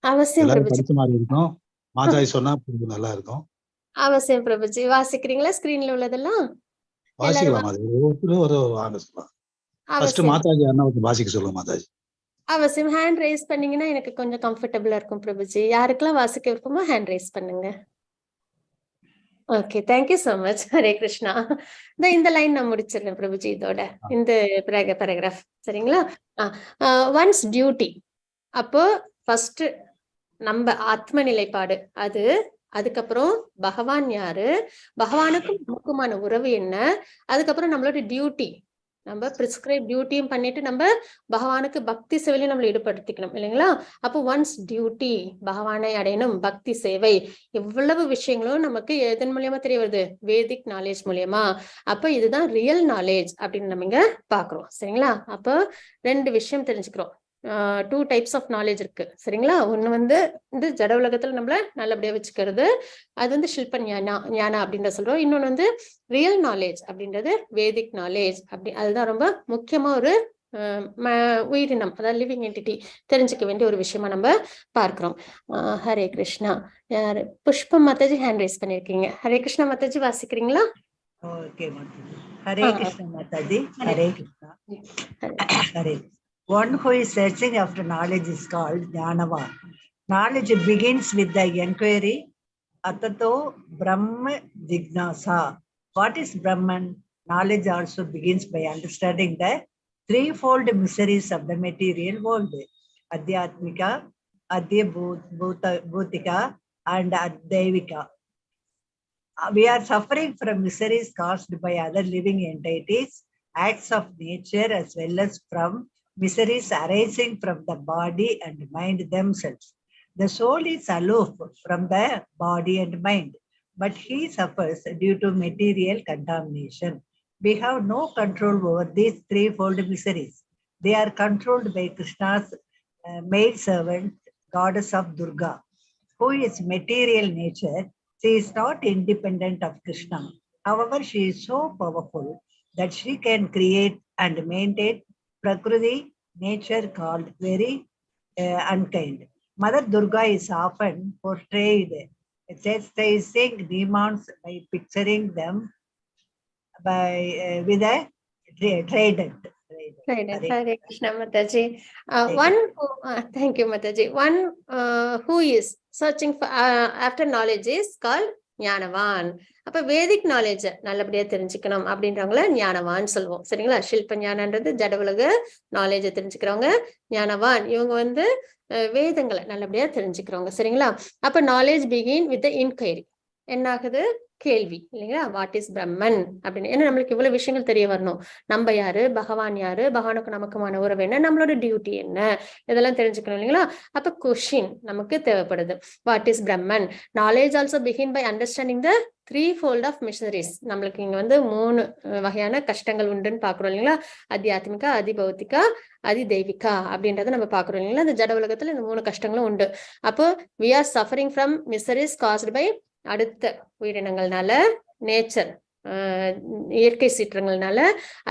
அவசியம். எல்லாரும் பிரபுஜி. படிச்ச மாதிரி இருக்கும். மாதாஜி சொன்னா கொஞ்சம் நல்லா இருக்கும். அவசியம் பிரபுஜி. வாசிக்கிறீங்களா ஸ்கிரீன்ல உள்ளதெல்லாம் எல்லாரும்? வாசிக்கலாம் மாதாஜி. ஒவ்வொருத்தரும் ஒரு ஒரு வாங்க சொல்லலாம். ஃபர்ஸ்ட் அவசியம். மாதாஜி அண்ணாவுக்கு வாசிக்க சொல்லுங்க மாதாஜி. அவசியம். ஹேண்ட் ரேஸ் பண்ணீங்கன்னா எனக்கு கொஞ்சம் கம்ஃபர்டபுளா இருக்கும் பிரபுஜி. யாருக்கெல்லாம் வாசிக்க விருப்பமோ ஹேண்ட் ரேஸ் பண்ணுங்க. Okay, thank you so much. Hare Krishna. இந்த லைன் நான் முடிச்சிடுறேன் பிரபுஜி, இதோட இந்த பேராகிராஃப், சரிங்களா? Once duty. அப்போ ஃபர்ஸ்ட் நம்ம ஆத்ம நிலைப்பாடு அது, அதுக்கப்புறம் பகவான் யாரு, பகவானுக்கும் நமக்குமான உறவு என்ன, அதுக்கப்புறம் நம்மளோட டியூட்டி, நம்ம ப்ரிஸ்கிரைப் டியூட்டியும் பண்ணிட்டு நம்ம பகவானுக்கு பக்தி சேவையிலையும் நம்மளை ஈடுபடுத்திக்கணும், இல்லைங்களா? அப்போ ஒன்ஸ் டியூட்டி, பகவானை அடையணும், பக்தி சேவை, இவ்வளவு விஷயங்களும் நமக்கு எதன் மூலியமா தெரிய வருது? வேதிக் நாலேஜ் மூலியமா. அப்ப இதுதான் ரியல் நாலேஜ் அப்படின்னு நம்ம இங்க பாக்குறோம், சரிங்களா? அப்போ ரெண்டு விஷயம் தெரிஞ்சுக்கிறோம். டூ டைப்ஸ் ஆஃப் நாலேஜ் இருக்கு, சரிங்களா? ஒண்ணு வந்து இந்த ஜட உலகத்துல நம்மள நல்லபடியா வச்சுக்கிறது, அது வந்து ஷில்ப ஞானா ஞானா அப்படின்ற சொல்றோம். இன்னொன்னு வந்து ரியல் நாலேஜ் அப்படின்றது வேதிக் நாலேஜ் அப்படி. அதுதான் ரொம்ப முக்கியமா ஒரு உயிரினம், அதாவது லிவிங் என்டிட்டி தெரிஞ்சுக்க வேண்டிய ஒரு விஷயமா நம்ம பார்க்கிறோம். ஹரே கிருஷ்ணா. யாரு? புஷ்பம் மாதாஜி ஹேண்ட் ரைஸ் பண்ணிருக்கீங்க. ஹரே கிருஷ்ணா மாதாஜி, வாசிக்கிறீங்களா? ஓகே மாதாஜி. ஹரே கிருஷ்ணா மாதாஜி. Hare Krishna. Hare. Hare. One who is searching after knowledge is called Jnanavan. Knowledge begins with the enquiry, Athato Brahma Jignasa. What is Brahman? Knowledge also begins by understanding the threefold miseries of the material world: Adhyatmika, Adhibhutika, and Adhidaivika. We are suffering from miseries caused by other living entities, acts of nature, as well as from miseries arising from the body and mind themselves. The soul is aloof from the body and mind, but he suffers due to material contamination. We have no control over these threefold miseries. They are controlled by Krishna's maid servant, goddess of Durga, who is material nature. She is not independent of Krishna. However, she is so powerful that she can create and maintain Prakriti, nature called very unkind. Mother Durga is often portrayed chastising demons by picturing them by with a trident. Right. Hare Hare Krishna, Mataji. Hare One who, thank you, Mataji. One who is searching for after knowledge is called ஞானவான். அப்ப வேதிக் knowledge நல்லபடியா தெரிஞ்சுக்கணும் அப்படின்றவங்கள ஞானவான் சொல்லுவோம், சரிங்களா? ஷில்ப ஞானன்றது ஜட உலக நாலேஜை தெரிஞ்சுக்கிறவங்க ஞானவான். இவங்க வந்து வேதங்களை நல்லபடியா தெரிஞ்சுக்கிறவங்க, சரிங்களா? அப்ப நாலேஜ் பிகின் வித் இன்கொயரி. என்ன ஆகுது? கேள்வி, இல்லைங்களா? What is பிரம்மன் அப்படின்னு. ஏன்னா நம்மளுக்கு இவ்வளவு விஷயங்கள் தெரிய வரணும். நம்ம யாரு, பகவான் யாரு, பகவானுக்கு நமக்குமான உறவு என்ன, நம்மளோட டியூட்டி என்ன, இதெல்லாம் தெரிஞ்சுக்கணும், இல்லைங்களா? அப்ப கொஷின் நமக்கு தேவைப்படுது. What is Brahman? Knowledge also begin by understanding the three fold of miseries. நம்மளுக்கு இங்க வந்து மூணு வகையான கஷ்டங்கள் உண்டுன்னு பாக்குறோம், இல்லைங்களா? அத்தியாத்மிகா, அதிபௌத்திகா, அதிதெய்விகா அப்படின்றத நம்ம பாக்குறோம், இல்லைங்களா? இந்த ஜட உலகத்துல இந்த மூணு கஷ்டங்களும் உண்டு. அப்போ we are suffering from miseries caused by அடுத்த உயிரினங்கள்னால, நேச்சர், இயற்கை சீற்றங்கள்னால,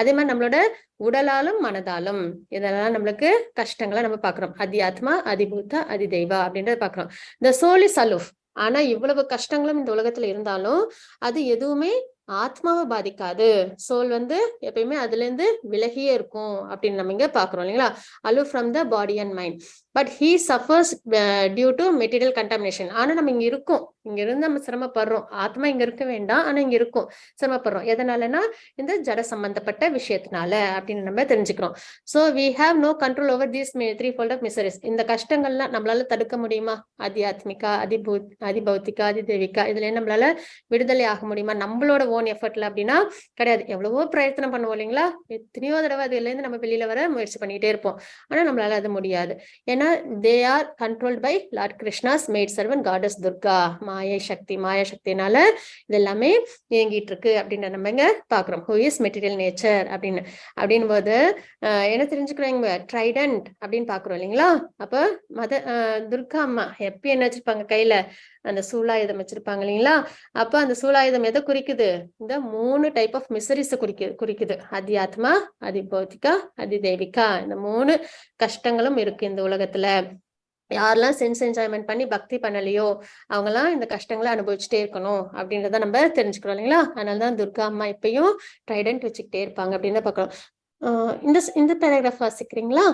அதே மாதிரி நம்மளோட உடலாலும் மனதாலும் இதெல்லாம் நம்மளுக்கு கஷ்டங்களை நம்ம பாக்குறோம். அத்தியாத்மா, அதிபூத, அதிதெய்வா அப்படின்றத பாக்குறோம். இந்த சோல் is aloof. ஆனா இவ்வளவு கஷ்டங்களும் இந்த உலகத்துல இருந்தாலும் அது எதுவுமே ஆத்மாவை பாதிக்காது. சோல் வந்து எப்பயுமே அதுல இருந்து விலகியே இருக்கும் அப்படின்னு நம்ம இங்க பாக்குறோம், இல்லைங்களா? Aloof from the body and mind, but he suffers due to material contamination. ஆனா நம்ம இங்க இருக்கோம், இங்க இருந்து நம்ம சிரமப்படுறோம். ஆத்மா இங்க இருக்க வேண்டாம், ஆனா இங்க இருக்கும், சிரமப்படுறோம். எதனாலனா இந்த ஜட சம்பந்தப்பட்ட விஷயத்தினால அப்படின்னு நம்ம தெரிஞ்சுக்கிறோம். So we have no control over these three fold of miseries. இந்த கஷ்டங்கள்லாம் நம்மளால தடுக்க முடியுமா? அத்தியாத்மிகா, அதிபௌத்திகா, அதிதெய்விகா, இதுல நம்மளால விடுதலை ஆக முடியுமா நம்மளோட ஓன் எஃபர்ட்ல அப்படின்னா கிடையாது. எவ்வளவோ பிரயத்தனம் பண்ணுவோம், இல்லைங்களா? எத்தனையோ தடவை அதுல இருந்து நம்ம வெளியில வர முயற்சி பண்ணிட்டே இருப்போம். ஆனா நம்மளால அது முடியாது. ஏன்னா they are controlled by Lord Krishna's maid servant, goddess Durga, மாயை சக்தி. மாயா சக்தினால இது எல்லாமே இயங்கிட்டு இருக்கு அப்படின்னு நம்ம இங்க பாக்குறோம். Who is material nature அப்படின்னு. அப்படின் போது என்ன தெரிஞ்சுக்கிறோம் இங்க? ட்ரைடன்ட் அப்படின்னு பாக்குறோம், இல்லைங்களா? அப்ப மத துர்கா அம்மா எப்பயும் என்ன வச்சிருப்பாங்க கையில? அந்த சூலாயுதம் வச்சிருப்பாங்க, இல்லைங்களா? அப்ப அந்த சூலாயுதம் எதை குறிக்குது? இந்த மூணு டைப் ஆஃப் மிசரிஸ குறிக்குது. அத்தியாத்மா, அதிபௌத்திகா, அதிதெய்விகா. இந்த மூணு கஷ்டங்களும் இருக்கு இந்த உலகத்துல. யாரெல்லாம் சென்ஸ் என்ஜாய்மெண்ட் பண்ணி பக்தி பண்ணலையோ அவங்கெல்லாம் இந்த கஷ்டங்களை அனுபவிச்சுட்டே இருக்கணும் அப்படின்றத நம்ம தெரிஞ்சுக்கிறோம், இல்லைங்களா? அதனாலதான் துர்கா அம்மா எப்பயும் ட்ரைடன்ட் வச்சுக்கிட்டே இருப்பாங்க அப்படின்னு தான் பாக்குறோம். இந்த பேராகிராஃப் வாசிக்கிறீங்களா?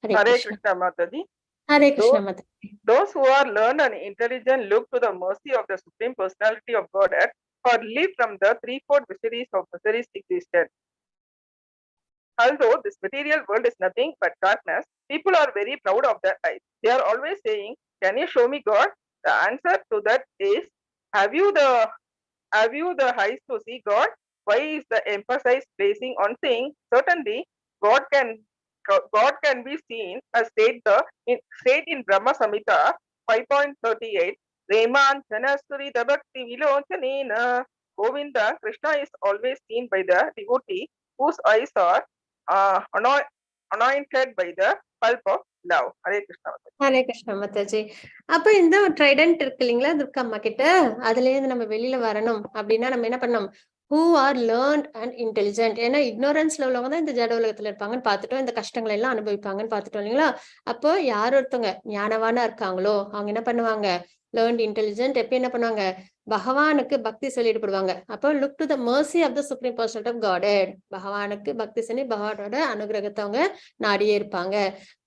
Hare Hare Krishna. Krishna, Mataji. Hare Krishna Mataji. Those who are learned and intelligent look to the mercy of the Supreme Personality of Godhead for relief from the threefold miseries of miseries existence. Although this material world is nothing but darkness, people are very proud of their eyes. They are always saying, "Can you show me God?" The answer to that is, Have you the eyes to see God?" Why is the emphasis placing on saying, "Certainly, God can be seen," as state in Brahma Samhita 5.38, Remanchana Surita Bhakti Vilochanena Govinda. Krishna is always seen by the devotee whose eyes are anointed by the pulp of love. Hare Krishna. Hare Krishna Mataji. அப்ப இந்த Trident இருக்கு இல்லைங்களா துர்கா அம்மா கிட்ட, அதுல இருந்து நம்ம வெளியில வரணும் அப்படின்னா நம்ம என்ன பண்ணணும்? Who are learned and intelligent. ஏன்னா இக்னோரன்ஸ்ல உள்ளவங்க தான் இந்த ஜட உலகத்துல இருப்பாங்கன்னு பார்த்துட்டோம், இந்த கஷ்டங்களை எல்லாம் அனுபவிப்பாங்கன்னு பார்த்துட்டோம், இல்லைங்களா? அப்போ யார் ஒருத்தவங்க ஞானவானா இருக்காங்களோ அவங்க என்ன பண்ணுவாங்க? Learned, intelligent எப்ப என்ன பண்ணுவாங்க? பகவானுக்கு பக்தி சொல்லி ஈடுபடுவாங்க. அப்போ look to the mercy of the Supreme Personality of Godhead. பகவானுக்கு பக்தி சொல்லி பகவானோட அனுகிரகத்தை அவங்க நாடியே இருப்பாங்க,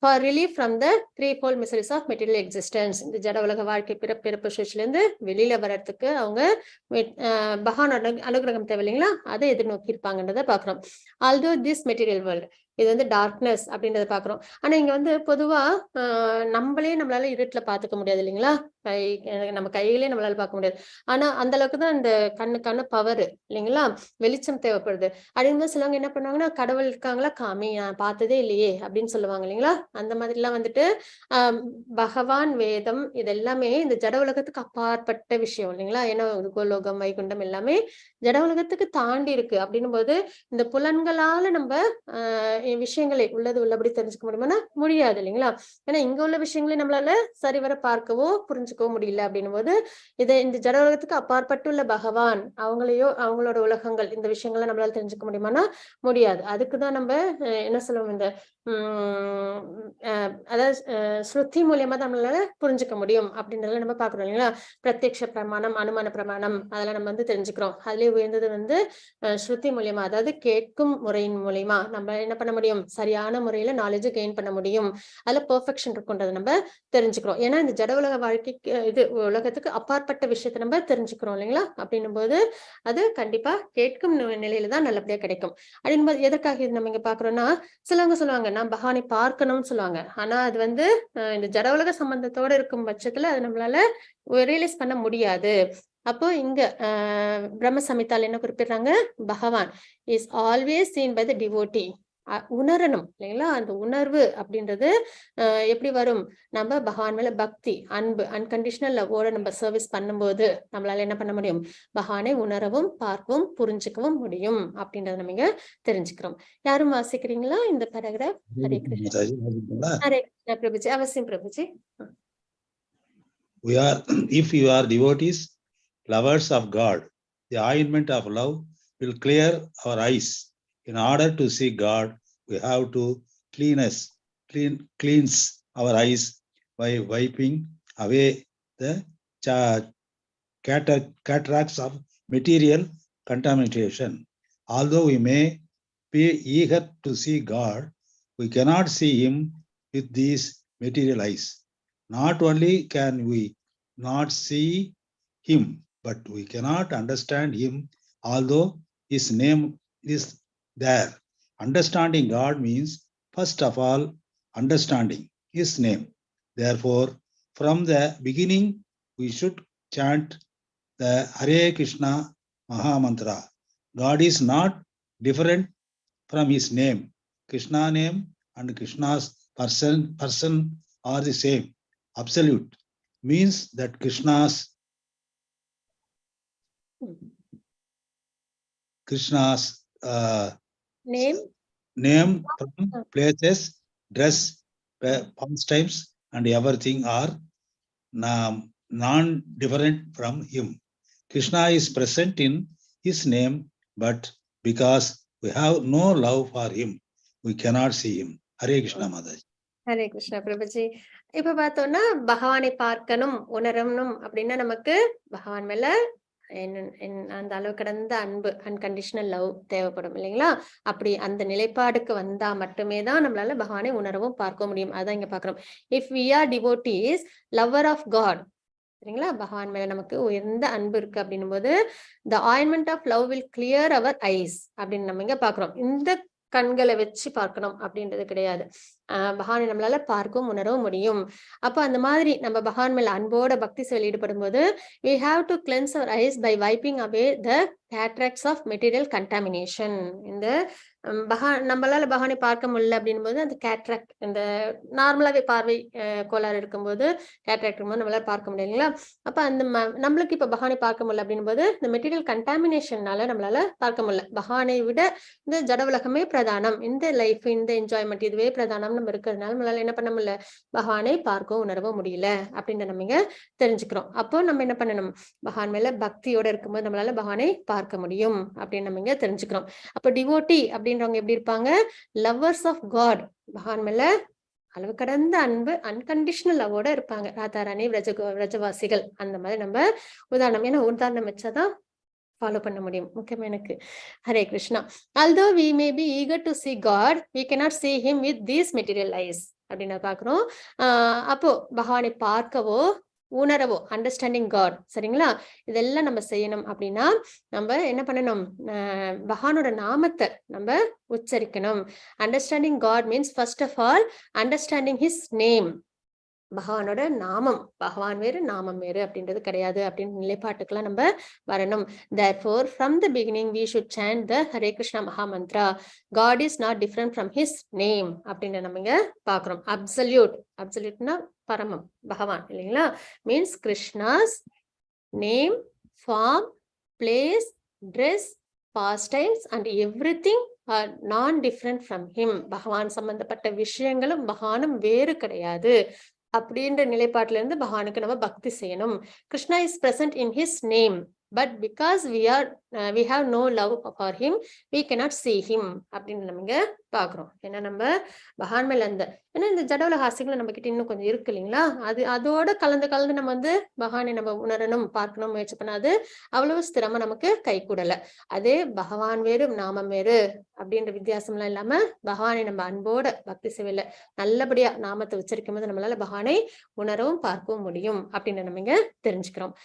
for relief from the threefold miseries of material existence. இந்த ஜட உலக வாழ்க்கை, பிறப்பு சுழற்சியில இருந்து வெளியில வர்றதுக்கு அவங்க பகவானோட அனுகிரகம் தேவை இல்லைங்களா? அதை எதிர்நோக்கி இருப்பாங்கன்றதை பாக்குறோம். ஆல்தோ this material world, இது வந்து டார்க்னஸ் அப்படின்றத பாக்குறோம். ஆனா இங்க வந்து பொதுவா நம்மளே நம்மளால இருட்டுல பாத்துக்க முடியாது இல்லைங்களா? கை நம்ம கையிலே நம்மளால பார்க்க முடியாது. ஆனா அந்த அளவுக்கு தான் இந்த கண்ணுக்கான பவர் இல்லைங்களா? வெளிச்சம் தேவைப்படுது. அப்படிங்கும்போது சிலவங்க என்ன பண்ணுவாங்கன்னா, கடவுள் இருக்காங்களா காமி, நான் பார்த்ததே இல்லையே அப்படின்னு சொல்லுவாங்க இல்லைங்களா? அந்த மாதிரி எல்லாம் வந்துட்டு பகவான், வேதம் இது எல்லாமே இந்த ஜட உலகத்துக்கு அப்பாற்பட்ட விஷயம் இல்லைங்களா? ஏன்னா கோலோகம், வைகுண்டம் எல்லாமே ஜட உலகத்துக்கு தாண்டி இருக்கு. அப்படின்னும் போது இந்த புலன்களால நம்ம விஷயங்களை உள்ளது உள்ளபடி தெரிஞ்சுக்க முடியுமானா முடியாது இல்லைங்களா? ஏன்னா இங்க உள்ள விஷயங்களை நம்மளால சரிவர பார்க்கவோ புரிஞ்சுக்கவோ முடியல. அப்படின்னும் போது இதை இந்த ஜட உலகத்துக்கு அப்பாற்பட்டுள்ள பகவான், அவங்களையோ அவங்களோட உலகங்கள், இந்த விஷயங்களை நம்மளால தெரிஞ்சுக்க முடியுமானா முடியாது. அதுக்குதான் நம்ம என்ன சொல்லுவோம், இந்த உம் அதாவது ஸ்ருதி மூலியமா தான் நம்மளால புரிஞ்சுக்க முடியும் அப்படின்றத நம்ம பாக்குறோம் இல்லைங்களா? பிரத்யக்ஷ பிரமாணம், அனுமான பிரமாணம், அதெல்லாம் நம்ம வந்து தெரிஞ்சுக்கிறோம். அதுலயே உயர்ந்தது வந்து ஸ்ருதி மூலியமா, அதாவது கேட்கும் முறையின் மூலியமா நம்ம என்ன பண்ண முடியும்? சரியான முறையில நாலேஜ் கெயின் பண்ண முடியும். அதுல பெர்ஃபெக்ஷன் இருக்குன்றதை நம்ம தெரிஞ்சுக்கிறோம். ஏன்னா இந்த ஜட உலக வாழ்க்கைக்கு, இது உலகத்துக்கு அப்பாற்பட்ட விஷயத்தை நம்ம தெரிஞ்சுக்கிறோம் இல்லைங்களா? அப்படின்னும் போது அது கண்டிப்பா கேட்கும் நிலையில தான் நல்லபடியா கிடைக்கும். அப்படின்னும் போது எதற்காக இது நம்ம இங்க பாக்குறோம்னா, சிலவங்க சொல்லுவாங்க நான் பகவானை பார்க்கணும்னு சொல்லுவாங்க. ஆனா அது வந்து இந்த ஜட உலக சம்பந்தத்தோட இருக்கும் பட்சத்துல அது நம்மளால ரியலைஸ் பண்ண முடியாது. அப்போ இங்க பிரம்ம சம்ஹிதால என்ன குறிப்பிடுறாங்க? பகவான் is always seen by the devotee. உணரணும் இல்லைங்களா? அந்த உணர்வு அப்படின்றது எப்படி வரும்? நம்ம பகவான் மேல பக்தி, அன்பு, அன்கண்டிஷனல் லவ்வோட நம்ம சர்வீஸ் பண்ணும்போது நம்மளால என்ன பண்ண முடியும்? பகவானை உணரவும் பார்க்கவும் புரிஞ்சுக்கவும் முடியும் அப்படின்றத நம்ம இங்க தெரிஞ்சுக்கிறோம். யாரும் வாசிக்கிறீங்களா இந்த பேராகிராஃப்? ஹரே கிருஷ்ணா. மாதாஜி, வாசிக்கிறீங்களா? ஹரே கிருஷ்ணா பிரபுஜி. அவசியம் Prabhuji. We are, if you are devotees, lovers of God, the ointment of love will clear our eyes. In order to see God, we have to cleanse our eyes by wiping away the cataracts of material contamination. Although we may be eager to see God, we cannot see him with these material eyes. Not only can we not see him, but we cannot understand him, although his name is there. Understanding God means, first of all, understanding his name. Therefore, from the beginning, we should chant the Hare Krishna Maha Mantra. God is not different from his name. Krishna name and Krishna's person are the same. Absolute means that Krishna's name name, from places, dress, pastimes, and everything are non-different from him. Krishna is present in his name, but because we have no love for him, we cannot see him. Hare Krishna, Mataji. Hare Krishna Prabhuji. இப்ப பார்த்தோம்னா பகவானை பார்க்கணும் உணரணும் அப்படின்னா நமக்கு பகவான் மேல அந்த அளவு கடந்த அன்பு, அன்கண்டிஷனல் லவ் தேவைப்படும் இல்லைங்களா? அப்படி அந்த நிலைப்பாடுக்கு வந்தா மட்டுமே தான் நம்மளால பகவானை உணரவும் பார்க்க முடியும். அதான் இங்க பாக்குறோம். If we are devotees, lover of God, சரிங்களா? பகவான் மேல நமக்கு உயர்ந்த அன்பு இருக்கு அப்படின்னும் போது the ointment of love will clear our eyes அப்படின்னு நம்ம இங்க பாக்குறோம். இந்த கண்களை வச்சு பார்க்கணும் அப்படின்றது கிடையாது. பகவானை நம்மளால பார்க்கவும் உணரவும் முடியும். அப்போ அந்த மாதிரி நம்ம பகவான் மேல அன்போட பக்தி செயல் ஈடுபடும் போது we have to cleanse our eyes by wiping away the cataracts of material contamination. இந்த பகவான் நம்மளால பகவானை பார்க்க முடியல அப்படின்னும் போது அந்த கேட்ராக்ட், இந்த நார்மலாவே பார்வை கோளாறு இருக்கும்போது, கேட்ராக்ட் இருக்கும்போது நம்மளால பார்க்க முடியும் இல்லைங்களா? அப்ப அந்த நம்மளுக்கு இப்ப பகவானை பார்க்க முடியல அப்படின்னும் போது இந்த மெட்டீரியல் கண்டாமினேஷன்னால நம்மளால பார்க்க முடியல. பகவானை விட இந்த ஜட உலகமே பிரதானம், இந்த லைஃப், இந்த என்ஜாய்மெண்ட் இதுவே பிரதானம் நம்ம இருக்கிறதுனால நம்மளால என்ன பண்ண முடியல? பகவானை பார்க்கவும் உணரவும் முடியல அப்படின்னு நம்ம இங்க தெரிஞ்சுக்கிறோம். அப்போ நம்ம என்ன பண்ணணும்? பகவான் மேல பக்தியோட இருக்கும்போது நம்மளால பகவானை பார்க்க முடியும் அப்படின்னு நம்ம இங்க தெரிஞ்சுக்கிறோம். அப்ப டிவோட்டி அப்படின்றவங்க எப்படி இருப்பாங்க? லவ்வர்ஸ் ஆஃப் காட், பகவான் மேல அளவு கடந்த அன்பு, அன்கண்டிஷனல் லவ்வோட இருப்பாங்க ராதாராணி, விரஜவாசிகள். அந்த மாதிரி நம்ம உதாரணம், ஏன்னா உதாரணம் வச்சாதான் ஃபாலோ பண்ண முடியும் முக்கியமா எனக்கு. Hare Krishna. Although we may be eager to see God, we cannot see him with these material eyes அப்படின்னு பாக்குறோம். அப்போ பகவானை பார்க்கவோ உணரவோ, அண்டர்ஸ்டாண்டிங் காட், சரிங்களா? இதெல்லாம் நம்ம செய்யணும் அப்படின்னா நம்ம என்ன பண்ணணும்? பகவானோட நாமத்தை நம்ம உச்சரிக்கணும். Understanding God means first of all understanding his name. பகவானோட நாமம், பகவான் வேறு நாமம் வேறு அப்படின்றது கிடையாது அப்படின்னு நிலைப்பாட்டுக்கெல்லாம் நம்ம வரணும். Therefore, from the beginning we should chant the Hare Krishna Mahamantra. God is not different from his name அப்படின்னு நம்ம இங்க பாக்குறோம். அப்சல்யூட், அப்சல்யூட்னா பரமம், பகவான் இல்லைங்களா? Means Krishna's name, form, place, dress, pastimes and everything are non different from him. பகவான் சம்பந்தப்பட்ட விஷயங்களும் பகவானும் வேறு கிடையாது அப்படின்ற நிலைப்பாட்டில இருந்து பகவானுக்கு நம்ம பக்தி செய்யணும். Krishna is present in his name, but because we have no love for him, we cannot see him அப்படின்னு நம்ம இங்க பாக்குறோம். ஏன்னா நம்ம பகவான் மேல அந்த, ஏன்னா இந்த ஜடவுல ஆசைகளும் நம்ம கிட்ட இன்னும் கொஞ்சம் இருக்கு இல்லைங்களா? அது அதோட கலந்து கலந்து நம்ம வந்து பகவானை நம்ம உணரணும், பார்க்கணும் முயற்சி பண்ணாது அவ்வளவு ஸ்திரமா நமக்கு கை கூடல. அதே பகவான் வேறு நாமம் வேறு அப்படின்ற வித்தியாசம்லாம் இல்லாம பகவானை நம்ம அன்போட பக்தி சேவையில நல்லபடியா நாமத்தை உச்சரிக்கும் போது நம்மளால பகவானை உணரவும் பார்க்கவும் முடியும் அப்படின்னு நம்ம இங்க தெரிஞ்சுக்கிறோம்.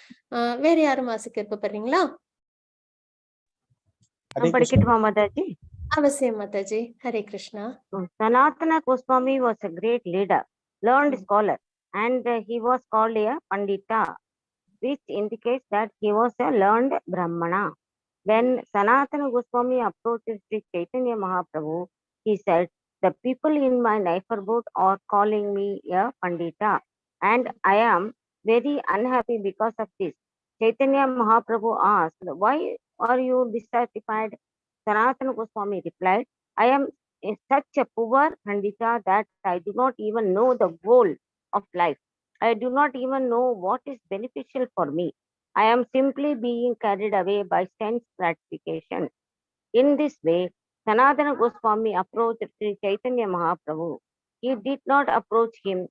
வேற யாரும் வாசிக்க விருப்பப்படுறீங்களா? ஹரே நான் கிருஷ்ணா. படிக்கட்டுமா மாதாஜி? அவசியம் Mataji. Hare Krishna. Sanatana Goswami was a great leader, learned scholar, and he was called a Pandita, which indicates that he was a learned Brahmana. When Sanatana Goswami approached Sri Chaitanya Mahaprabhu, he said, "The people in my neighborhood are calling me a Pandita, and I am very unhappy because of this." Chaitanya Mahaprabhu asked, "Why are you dissatisfied?" Sanatana Goswami replied, "I am such a poor Pandita that I do not even know the goal of life. I do not even know what is beneficial for me. I am simply being carried away by sense gratification." In this way, Sanatana Goswami approached Sri Chaitanya Mahaprabhu. He did not approach him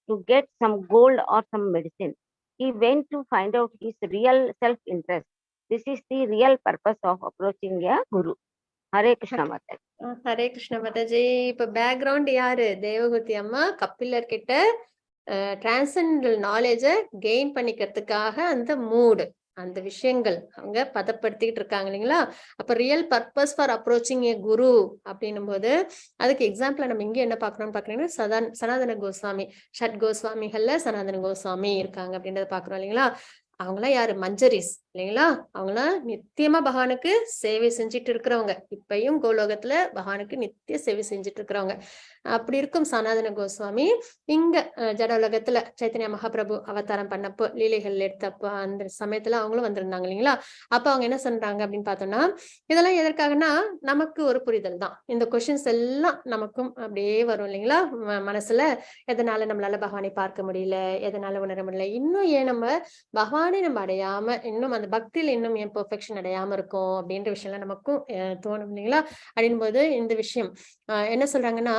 to get some gold or some medicine. He went to find out his real self-interest. This is the real purpose of approaching a guru. Hare Krishna Mata. Hare Krishna Mataji. இப்ப background யாரு? தேவகூதி அம்மா கபிலர் கிட்ட டிரான்சென்டன்டல் நாலேஜ gain பண்ணிக்கிறதுக்காக அந்த மூடு, அந்த விஷயங்கள் அவங்க பதப்படுத்திக்கிட்டு இருக்காங்க இல்லைங்களா? அப்ப real purpose for approaching a guru அப்படின்னும் போது அதுக்கு எக்ஸாம்பிள் நம்ம இங்க என்ன பாக்குறோம்னு பாக்குறீங்கன்னா, சனாதன கோஸ்வாமி, ஷட் கோஸ்வாமிகள்ல சனாதன கோஸ்வாமி இருக்காங்க அப்படின்றத பாக்குறோம் இல்லைங்களா? அவங்களாம் யாரு? மஞ்சரிஸ் இல்லைங்களா? அவங்களாம் நித்தியமா பகவானுக்கு சேவை செஞ்சுட்டு இருக்கிறவங்க. இப்பயும் கோலோகத்துல பகவானுக்கு நித்திய சேவை செஞ்சுட்டு இருக்கிறவங்க. அப்படி இருக்கும் சனாதன கோஸ்வாமி இங்க ஜட உலகத்துல சைத்தன்ய மகாபிரபு அவதாரம் பண்ணப்போ, லீலைகள் எடுத்தப்போ, அந்த சமயத்துல அவங்களும் வந்திருந்தாங்க இல்லைங்களா? அப்ப அவங்க என்ன சொல்றாங்க அப்படின்னு பார்த்தோம்னா, இதெல்லாம் எதற்காகனா நமக்கு ஒரு புரிதல் தான். இந்த கொஸ்டின்ஸ் எல்லாம் நமக்கும் அப்படியே வரும் இல்லைங்களா மனசுல? எதனால நம்மளால பகவானை பார்க்க முடியல? எதனால உணர முடியல? இன்னும் ஏன் நம்ம பகவானை நம்ம அடையாம, இன்னும் அந்த பக்தியில இன்னும் ஏன் பெர்ஃபெக்ஷன் அடையாம இருக்கோம் அப்படின்ற விஷயம்லாம் நமக்கும் தோணும் இல்லைங்களா? அப்படின் போது இந்த விஷயம் என்ன சொல்றாங்கன்னா,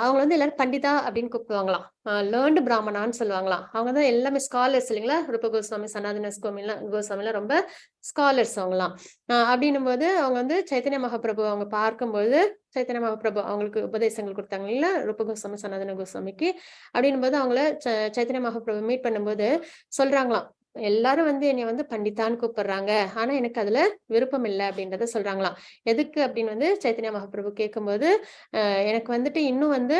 அவங்க வந்து எல்லாரும் பண்டிதா அப்படின்னு கூப்பிடுவாங்களாம். லேர்ன்டு பிராமணான்னு சொல்லுவாங்களாம். அவங்க தான் எல்லாமே ஸ்காலர்ஸ் இல்லைங்களா? ரூப கோஸ்வாமி, சனாதன கோஸ்வாமிலாம் கோஸ்வாமிலாம் ரொம்ப ஸ்காலர்ஸ் அவங்களாம். அப்படின்னும் போது அவங்க வந்து சைத்தன்ய மகாபிரபு அவங்க பார்க்கும்போது, சைத்தன்ய மகாபிரபு அவங்களுக்கு உபதேசங்கள் கொடுத்தாங்க இல்லைங்களா ரூப கோஸ்வாமி, சனாதன கோஸ்வாமிக்கு? அப்படின்னும் போது அவங்கள சைத்தன்ய மகாபிரபு மீட் பண்ணும்போது சொல்றாங்களாம், எல்லாரும் வந்து என்னை வந்து பண்டிதான்னு கூப்பிடுறாங்க, ஆனா எனக்கு அதுல விருப்பம் இல்லை அப்படின்றத சொல்றாங்களாம். எதுக்கு அப்படின்னு வந்து சைத்தன்ய மகாபிரபு கேட்கும்போது, எனக்கு வந்துட்டு இன்னும் வந்து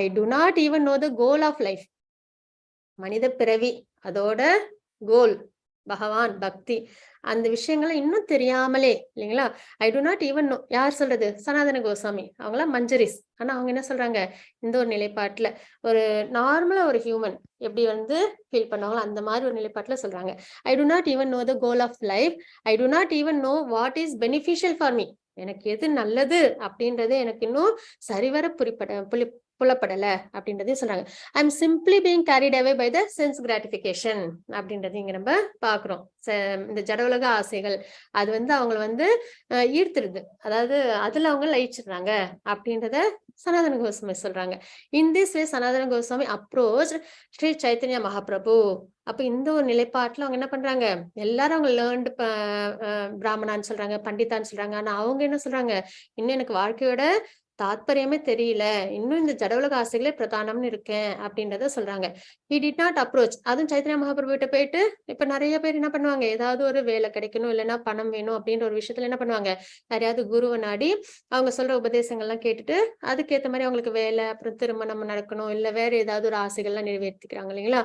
I do not even know the goal of life. மனித பிறவி, அதோட கோல் பகவான் பக்தி, அந்த விஷயங்களை இன்னும் தெரியாமலே இல்லைங்களா? I do not even know. யார் சொல்றது? சனாதன கோசாமி. அவங்களாம் மஞ்சரிஸ். ஆனா அவங்க என்ன சொல்றாங்க? இந்த ஒரு நிலைப்பாட்டுல ஒரு நார்மலா ஒரு ஹியூமன் எப்படி வந்து ஃபீல் பண்ணுவாங்களோ அந்த மாதிரி ஒரு நிலைப்பாட்டுல சொல்றாங்க, "I do not even know the goal of life. I do not even know what is beneficial for me." எனக்கு எது நல்லது அப்படின்றது எனக்கு இன்னும் சரிவர புரிப்பட புலி புலப்படல அப்படின்றதையும் சொல்றாங்க. I am simply being carried away by the sense gratification அப்படின்றது இங்க நம்ம பாக்குறோம். இந்த ஜட உலக ஆசைகள் அது வந்து அவங்களை வந்து ஈர்த்துருது, அதாவது அதுல அவங்க லயிச்சிடுறாங்க அப்படின்றத சனாதன கோஸ்வாமி சொல்றாங்க. In this way Sanatana Goswami approach Sri Chaitanya Mahaprabhu. அப்ப இந்த ஒரு நிலைப்பாட்டுல அவங்க என்ன பண்றாங்க? எல்லாரும் அவங்க லேர்ன்டு பிராமணான்னு சொல்றாங்க, பண்டிதான்னு சொல்றாங்க. ஆனா அவங்க என்ன சொல்றாங்க? இன்னும் எனக்கு வாழ்க்கையோட தாத்பரியமே தெரியல, இன்னும் இந்த ஜட உலக ஆசைகளே பிரதானம்னு இருக்கேன் அப்படின்றத சொல்றாங்க. He did not approach, அதுவும் சைத்தன்ய மகாபிரபு கிட்ட போயிட்டு, இப்ப நிறைய பேர் என்ன பண்ணுவாங்க? ஏதாவது ஒரு வேலை கிடைக்கணும், இல்லைன்னா பணம் வேணும் அப்படின்ற ஒரு விஷயத்துல என்ன பண்ணுவாங்க? யாரையாவது குருவை நாடி அவங்க சொல்ற உபதேசங்கள்லாம் கேட்டுட்டு அதுக்கேத்த மாதிரி அவங்களுக்கு வேலை, அப்புறம் திருமணம் நடக்கணும், இல்ல வேற ஏதாவது ஒரு ஆசைகள்லாம் நிறைவேற்றிக்கிறாங்க இல்லைங்களா?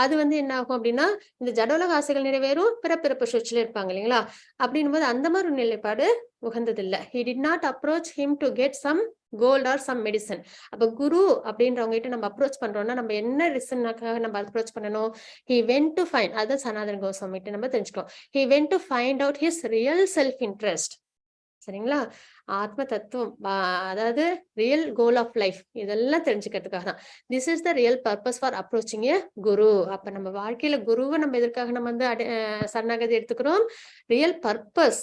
அது வந்து என்ன ஆகும் அப்படின்னா, இந்த ஜடோலக ஆசைகள் நிறைவேறும், பிறப்பிறப்பு சுழற்சியில இருப்பாங்க இல்லைங்களா? அப்படின்னும் போது அந்த மாதிரி ஒரு நிலைப்பாடு உகந்ததில்லை. He did not approach him to get some gold or some medicine. அப்ப குரு அப்படின்றவங்க கிட்ட நம்ம அப்ரோச் பண்றோம்னா நம்ம என்ன ரீசனுக்காக நம்ம அப்ரோச் பண்ணணும்? He went to find, அதான் சனாதன கோஸ்வாமி கிட்ட நம்ம தெரிஞ்சுக்கணும், he went to find out his real self interest, சரிங்களா? ஆத்ம தத்துவம், அதாவது ரியல் கோல் ஆஃப் லைஃப், இதெல்லாம் தெரிஞ்சுக்கிறதுக்காக தான். This is the real purpose for approaching a guru. அப்ப நம்ம வாழ்க்கையில குருவை நம்ம எதற்காக நம்ம வந்து சரணாகதி எடுத்துக்கிறோம்? ரியல் பர்பஸ்,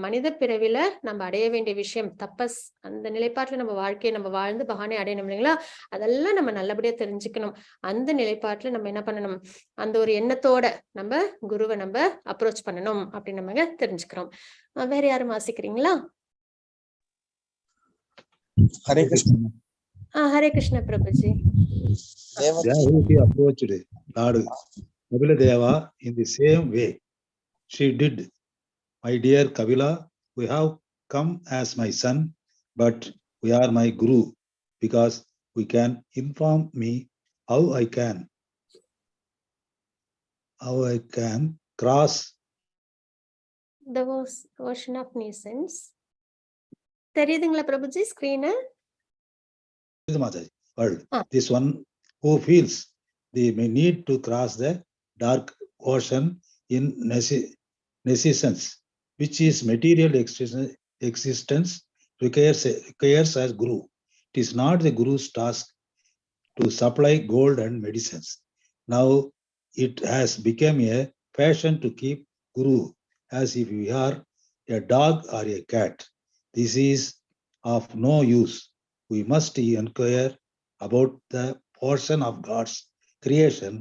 மனித பிறவில நம்ம அடைய வேண்டிய விஷயம் தபஸ். அந்த நிலைப்பாட்டுல நம்ம வாழ்க்கையை நம்ம வாழ்ந்து பகவானை அடையணும் இல்லைங்களா? அதெல்லாம் நம்ம நல்லபடியா தெரிஞ்சுக்கணும். அந்த நிலைப்பாட்டுல நம்ம என்ன பண்ணணும்? அந்த ஒரு எண்ணத்தோட நம்ம குருவை நம்ம அப்ரோச் பண்ணணும் அப்படின்னு நம்ம தெரிஞ்சுக்கிறோம். வேற யாரும் வாசிக்கிறீங்களா? Hare Krishna. Hare Krishna Prabhuji. Devaki. Devahuti approached Lord Kapila Deva in the same way she did. My dear Kapila, we have come as my son, but we are my guru because we can inform me how I can cross the ocean of nescience. தெரியுதுங்களா Prabhuji screen? Mataji world. Ah. This one who feels the may need to cross the dark ocean in nescience, which is material existence, requires as guru. It is not the guru's task to supply gold and medicines. Now it has become a fashion to keep guru as if we are a dog or a cat. This is of no use. We must inquire about the portion of God's creation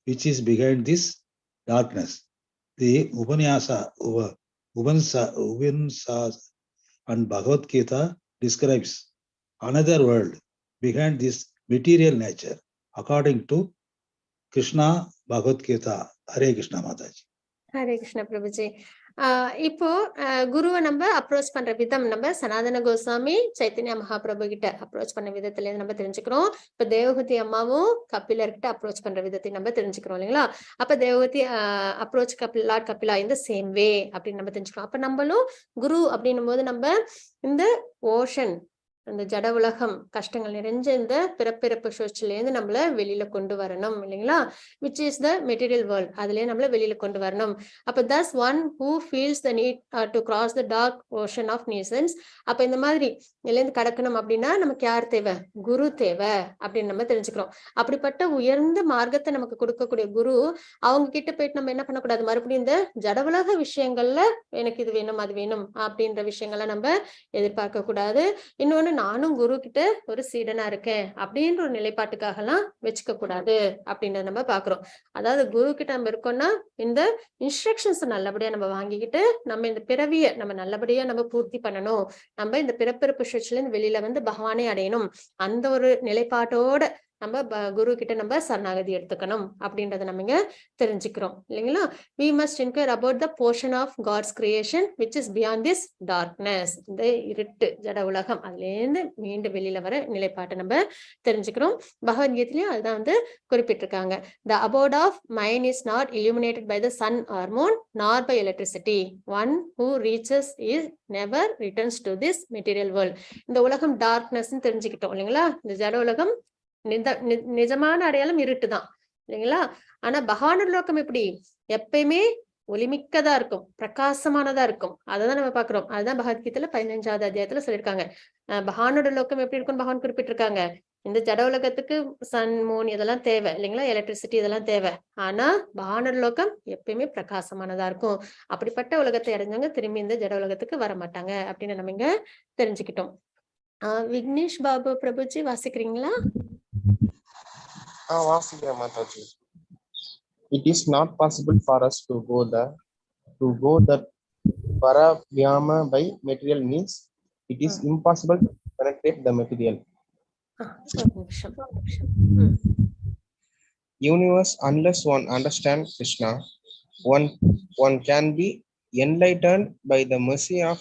which is behind this darkness. The Upanyasa, Upanishad and Bhagavad Gita describes another world behind this material nature, according to Krishna Bhagavad Gita. Hare Krishna, Mataji. Hare Krishna Prabhuji. இப்போ குருவை நம்ம approach பண்ற விதம் நம்ம சனாதன கோஸ்வாமி சைத்தன்ய மகாபிரபு கிட்ட approach பண்ண விதத்துல இருந்து நம்ம தெரிஞ்சுக்கிறோம். இப்ப தேவஹூதி அம்மாவும் கபிலர் கிட்ட அப்ரோச் பண்ற விதத்தை நம்ம தெரிஞ்சுக்கிறோம் இல்லைங்களா? அப்ப Devahuti approach Lord Kapila in the same way அப்படின்னு நம்ம தெரிஞ்சுக்கிறோம். அப்ப நம்மளும் குரு அப்படின்னும் போது நம்ம இந்த ஓஷன், இந்த ஜட உலகம், கஷ்டங்கள் நிறைஞ்ச இந்த பிறப்பிறப்பு சுழற்சியில இருந்து நம்மள வெளியில கொண்டு வரணும் இல்லைங்களா? Which is the material world, அதுலயே நம்மள வெளியில கொண்டு வரணும். அப்ப thus one who feels the need to cross the dark ocean of nescience, அப்ப இந்த மாதிரி இதுல கடக்கணும் அப்படின்னா நமக்கு யார் தேவை? குரு தேவை அப்படின்னு நம்ம தெரிஞ்சுக்கிறோம். அப்படிப்பட்ட உயர்ந்த மார்க்கத்தை நமக்கு கொடுக்கக்கூடிய குரு, அவங்க கிட்ட போயிட்டு நம்ம என்ன பண்ணக்கூடாது? மறுபடியும் இந்த ஜட உலக விஷயங்கள்ல எனக்கு இது வேணும் அது வேணும் அப்படின்ற விஷயங்களை நம்ம எதிர்பார்க்க கூடாது. இன்னொன்னு, நானும் குரு கிட்ட ஒரு சீடனா இருக்கேன் அப்படின்ற ஒரு நிலைப்பாட்டுக்காக எல்லாம் வச்சுக்க கூடாது அப்படின்றத நம்ம பாக்குறோம். அதாவது குரு கிட்ட நம்ம இருக்கோம்னா இந்த இன்ஸ்ட்ரக்ஷன்ஸ் நல்லபடியா நம்ம வாங்கிக்கிட்டு நம்ம இந்த பிறவிய நம்ம நல்லபடியா நம்ம பூர்த்தி பண்ணணும். நம்ம இந்த பிறப்பிறப்பு சுழற்சியில இருந்து வெளியில வந்து பகவானை அடையணும். அந்த ஒரு நிலைப்பாட்டோட நம்ம குரு கிட்ட நம்ம சரணாகதி எடுத்துக்கணும் அப்படின்றத நம்ம இங்க தெரிஞ்சுக்கிறோம் இல்லைங்களா? We must inquire about the portion of God's creation which is beyond this darkness. இந்த இருட்டு ஜட உலகம் அதுல இருந்து மீண்டும் வெளியில வர நிலைப்பாட்டை நம்ம தெரிஞ்சுக்கிறோம். பகவத்கீதையிலயும் அதுதான் வந்து குறிப்பிட்டிருக்காங்க. The abode of mine is not illuminated by the sun or moon nor by electricity. One who reaches is never returns to this material world. இந்த உலகம் டார்க்னஸ் தெரிஞ்சுக்கிட்டோம் இல்லைங்களா? இந்த ஜட உலகம் நிஜமான அடையாளம் இருட்டு தான் இல்லைங்களா? ஆனா பகவானோட லோகம் எப்படி? எப்பயுமே ஒளிமிக்கதா இருக்கும், பிரகாசமானதா இருக்கும். அதை நம்ம பாக்குறோம். அதுதான் பகவத்கீதையில 15வது அத்தியாயத்துல சொல்லியிருக்காங்க. பகவானோட லோகம் எப்படி இருக்கும்னு பகவான் குறிப்பிட்டிருக்காங்க. இந்த ஜட உலகத்துக்கு சன், மூன் இதெல்லாம் தேவை இல்லைங்களா? எலக்ட்ரிசிட்டி இதெல்லாம் தேவை. ஆனா பகவானோட லோகம் எப்பயுமே பிரகாசமானதா இருக்கும். அப்படிப்பட்ட உலகத்தை அடைஞ்சவங்க திரும்பி இந்த ஜட உலகத்துக்கு வர மாட்டாங்க அப்படின்னு நம்ம இங்க தெரிஞ்சுக்கிட்டோம். விக்னேஷ் பாபு பிரபுஜி, வாசிக்கிறீங்களா? ஆ, வாசிக்கிறேன் Mataji. It is not possible for us to go that Paravyama by material means. It is impossible to penetrate the material ஒரு நிமிஷம், ஒரு நிமிஷம். Universe unless one understand Krishna. One can be enlightened by the mercy of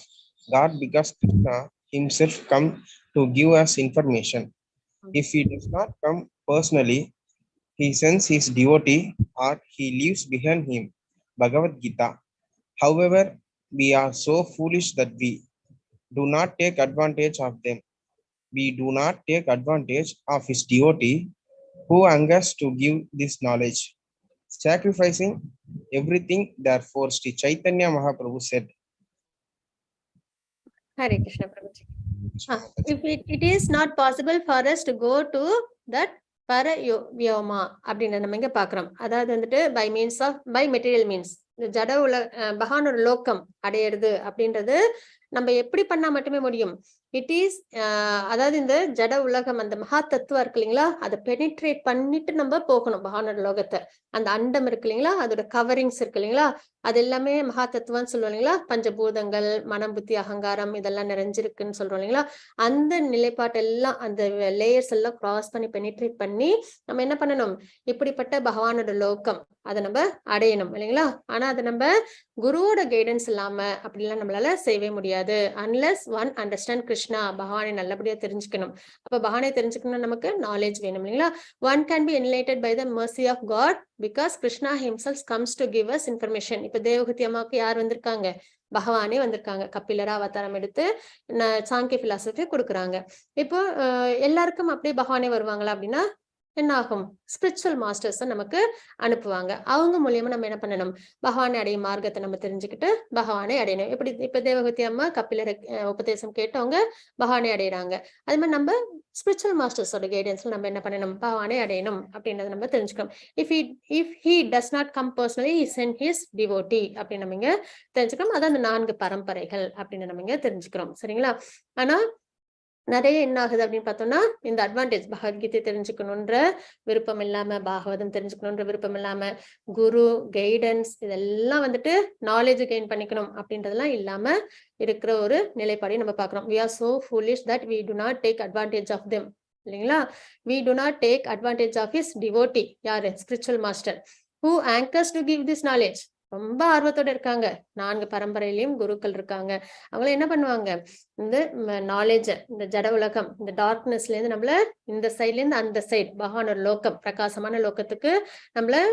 God because Krishna himself come to give us information. If he does not come personally, he sends his devotee or he leaves behind him Bhagavad Gita. However, we are so foolish that we do not take advantage of them. We do not take advantage of his devotee who hungers to give this knowledge, sacrificing everything. Therefore, Sri Chaitanya Mahaprabhu said, Hare Krishna, Prabhuji. If it is not possible for us to go to that பரவியோமா அப்படின்னு நம்ம இங்க பாக்குறோம். அதாவது வந்துட்டு by means of by material means, இந்த ஜட உல பகவானோட locum அடையிறது அப்படின்றது நம்ம எப்படி பண்ணா மட்டுமே முடியும்? It is, அதாவது இந்த ஜட உலகம், அந்த மகா தத்துவம் இருக்கு இல்லைங்களா, அதை பெனிட்ரேட் பண்ணிட்டு நம்ம போகணும் பகவானோட லோகத்தை. அந்த அண்டம் இருக்கு இல்லைங்களா, அதோட கவரிங்ஸ் இருக்கு இல்லைங்களா, அது எல்லாமே மகா தத்துவம்னு சொல்லுவோம் இல்லைங்களா. பஞ்சபூதங்கள், மனம், புத்தி, அகங்காரம் இதெல்லாம் நிறைஞ்சிருக்குன்னு சொல்றோம் இல்லைங்களா. அந்த நிலைப்பாட்டெல்லாம், அந்த லேயர்ஸ் எல்லாம் கிராஸ் பண்ணி, பெனிட்ரேட் பண்ணி நம்ம என்ன பண்ணணும்? இப்படிப்பட்ட பகவானோட லோகம் அதை நம்ம அடையணும் இல்லைங்களா. ஆனா அதை நம்ம குருவோட கைடன்ஸ் இல்லாம அப்படிலாம் நம்மளால செய்யவே முடியாது. அன்லெஸ் ஒன் அண்டர்ஸ்டாண்ட் கிருஷ்ணா, பகவானை நல்லபடியா தெரிஞ்சுக்கணும். அப்ப பகவானை தெரிஞ்சுக்கணும், நமக்கு நாலேஜ் வேணும் இல்லைங்களா. One can be enlightened by the mercy of God because Krishna himself comes to give us information. இப்ப தேவகுதி அம்மாவுக்கு யார் வந்திருக்காங்க? பகவானே வந்திருக்காங்க. கபிலரா அவதாரம் எடுத்து சாங்கிய பிலாசபி கொடுக்குறாங்க. இப்போ எல்லாருக்கும் அப்படியே பகவானே வருவாங்களா அப்படின்னா என்ன ஆகும்? ஸ்பிரிச்சுவல் மாஸ்டர்ஸ் நமக்கு அனுப்புவாங்க. அவங்க மூலியமா நம்ம என்ன பண்ணணும்? பகவானை அடையும் மார்க்கத்தை நம்ம தெரிஞ்சுக்கிட்டு பகவானை அடையணும். எப்படி இப்ப தேவகுதி அம்மா கபிலர் உபதேசம் கேட்டு அவங்க பகவானை அடையிறாங்க. அது மாதிரி நம்ம ஸ்பிரிச்சுவல் மாஸ்டர்ஸோட கைடன்ஸ்ல நம்ம என்ன பண்ணணும்? பகவானை அடையணும் அப்படின்றத நம்ம தெரிஞ்சுக்கணும். If he does not come personally, send his devotee அப்படின்னு நம்ம இங்க தெரிஞ்சுக்கணும். அதான் அந்த நான்கு பரம்பரைகள் அப்படின்னு நம்ம இங்க தெரிஞ்சுக்கிறோம், சரிங்களா? ஆனா நிறைய என்ன ஆகுது அப்படின்னு பார்த்தோம்னா, இந்த அட்வான்டேஜ், பகவத்கீதை தெரிஞ்சுக்கணுன்ற விருப்பம் இல்லாம, பாகவதம் தெரிஞ்சுக்கணுன்ற விருப்பம் இல்லாம, குரு கைடன்ஸ் இதெல்லாம் வந்துட்டு நாலேஜ் கெயின் பண்ணிக்கணும் அப்படின்றதெல்லாம் இல்லாம இருக்கிற ஒரு நிலைப்பாடையும் நம்ம பார்க்கிறோம். We are so foolish that we do not take advantage of them இல்லைங்களா. We do not take advantage of his devotee. யாரு? Spiritual master who hungers to give this knowledge. ரொம்ப ஆர்வத்தோட இருக்காங்க. நான்கு பரம்பரையிலயும் குருக்கள் இருக்காங்க. அவங்கள என்ன பண்ணுவாங்க? இந்த நாலேஜ, இந்த ஜட உலகம், இந்த டார்க்னஸ்ல இருந்து நம்மள இந்த சைட்ல இருந்து அந்த சைடு பகவானோட லோகம், பிரகாசமான லோகத்துக்கு நம்மள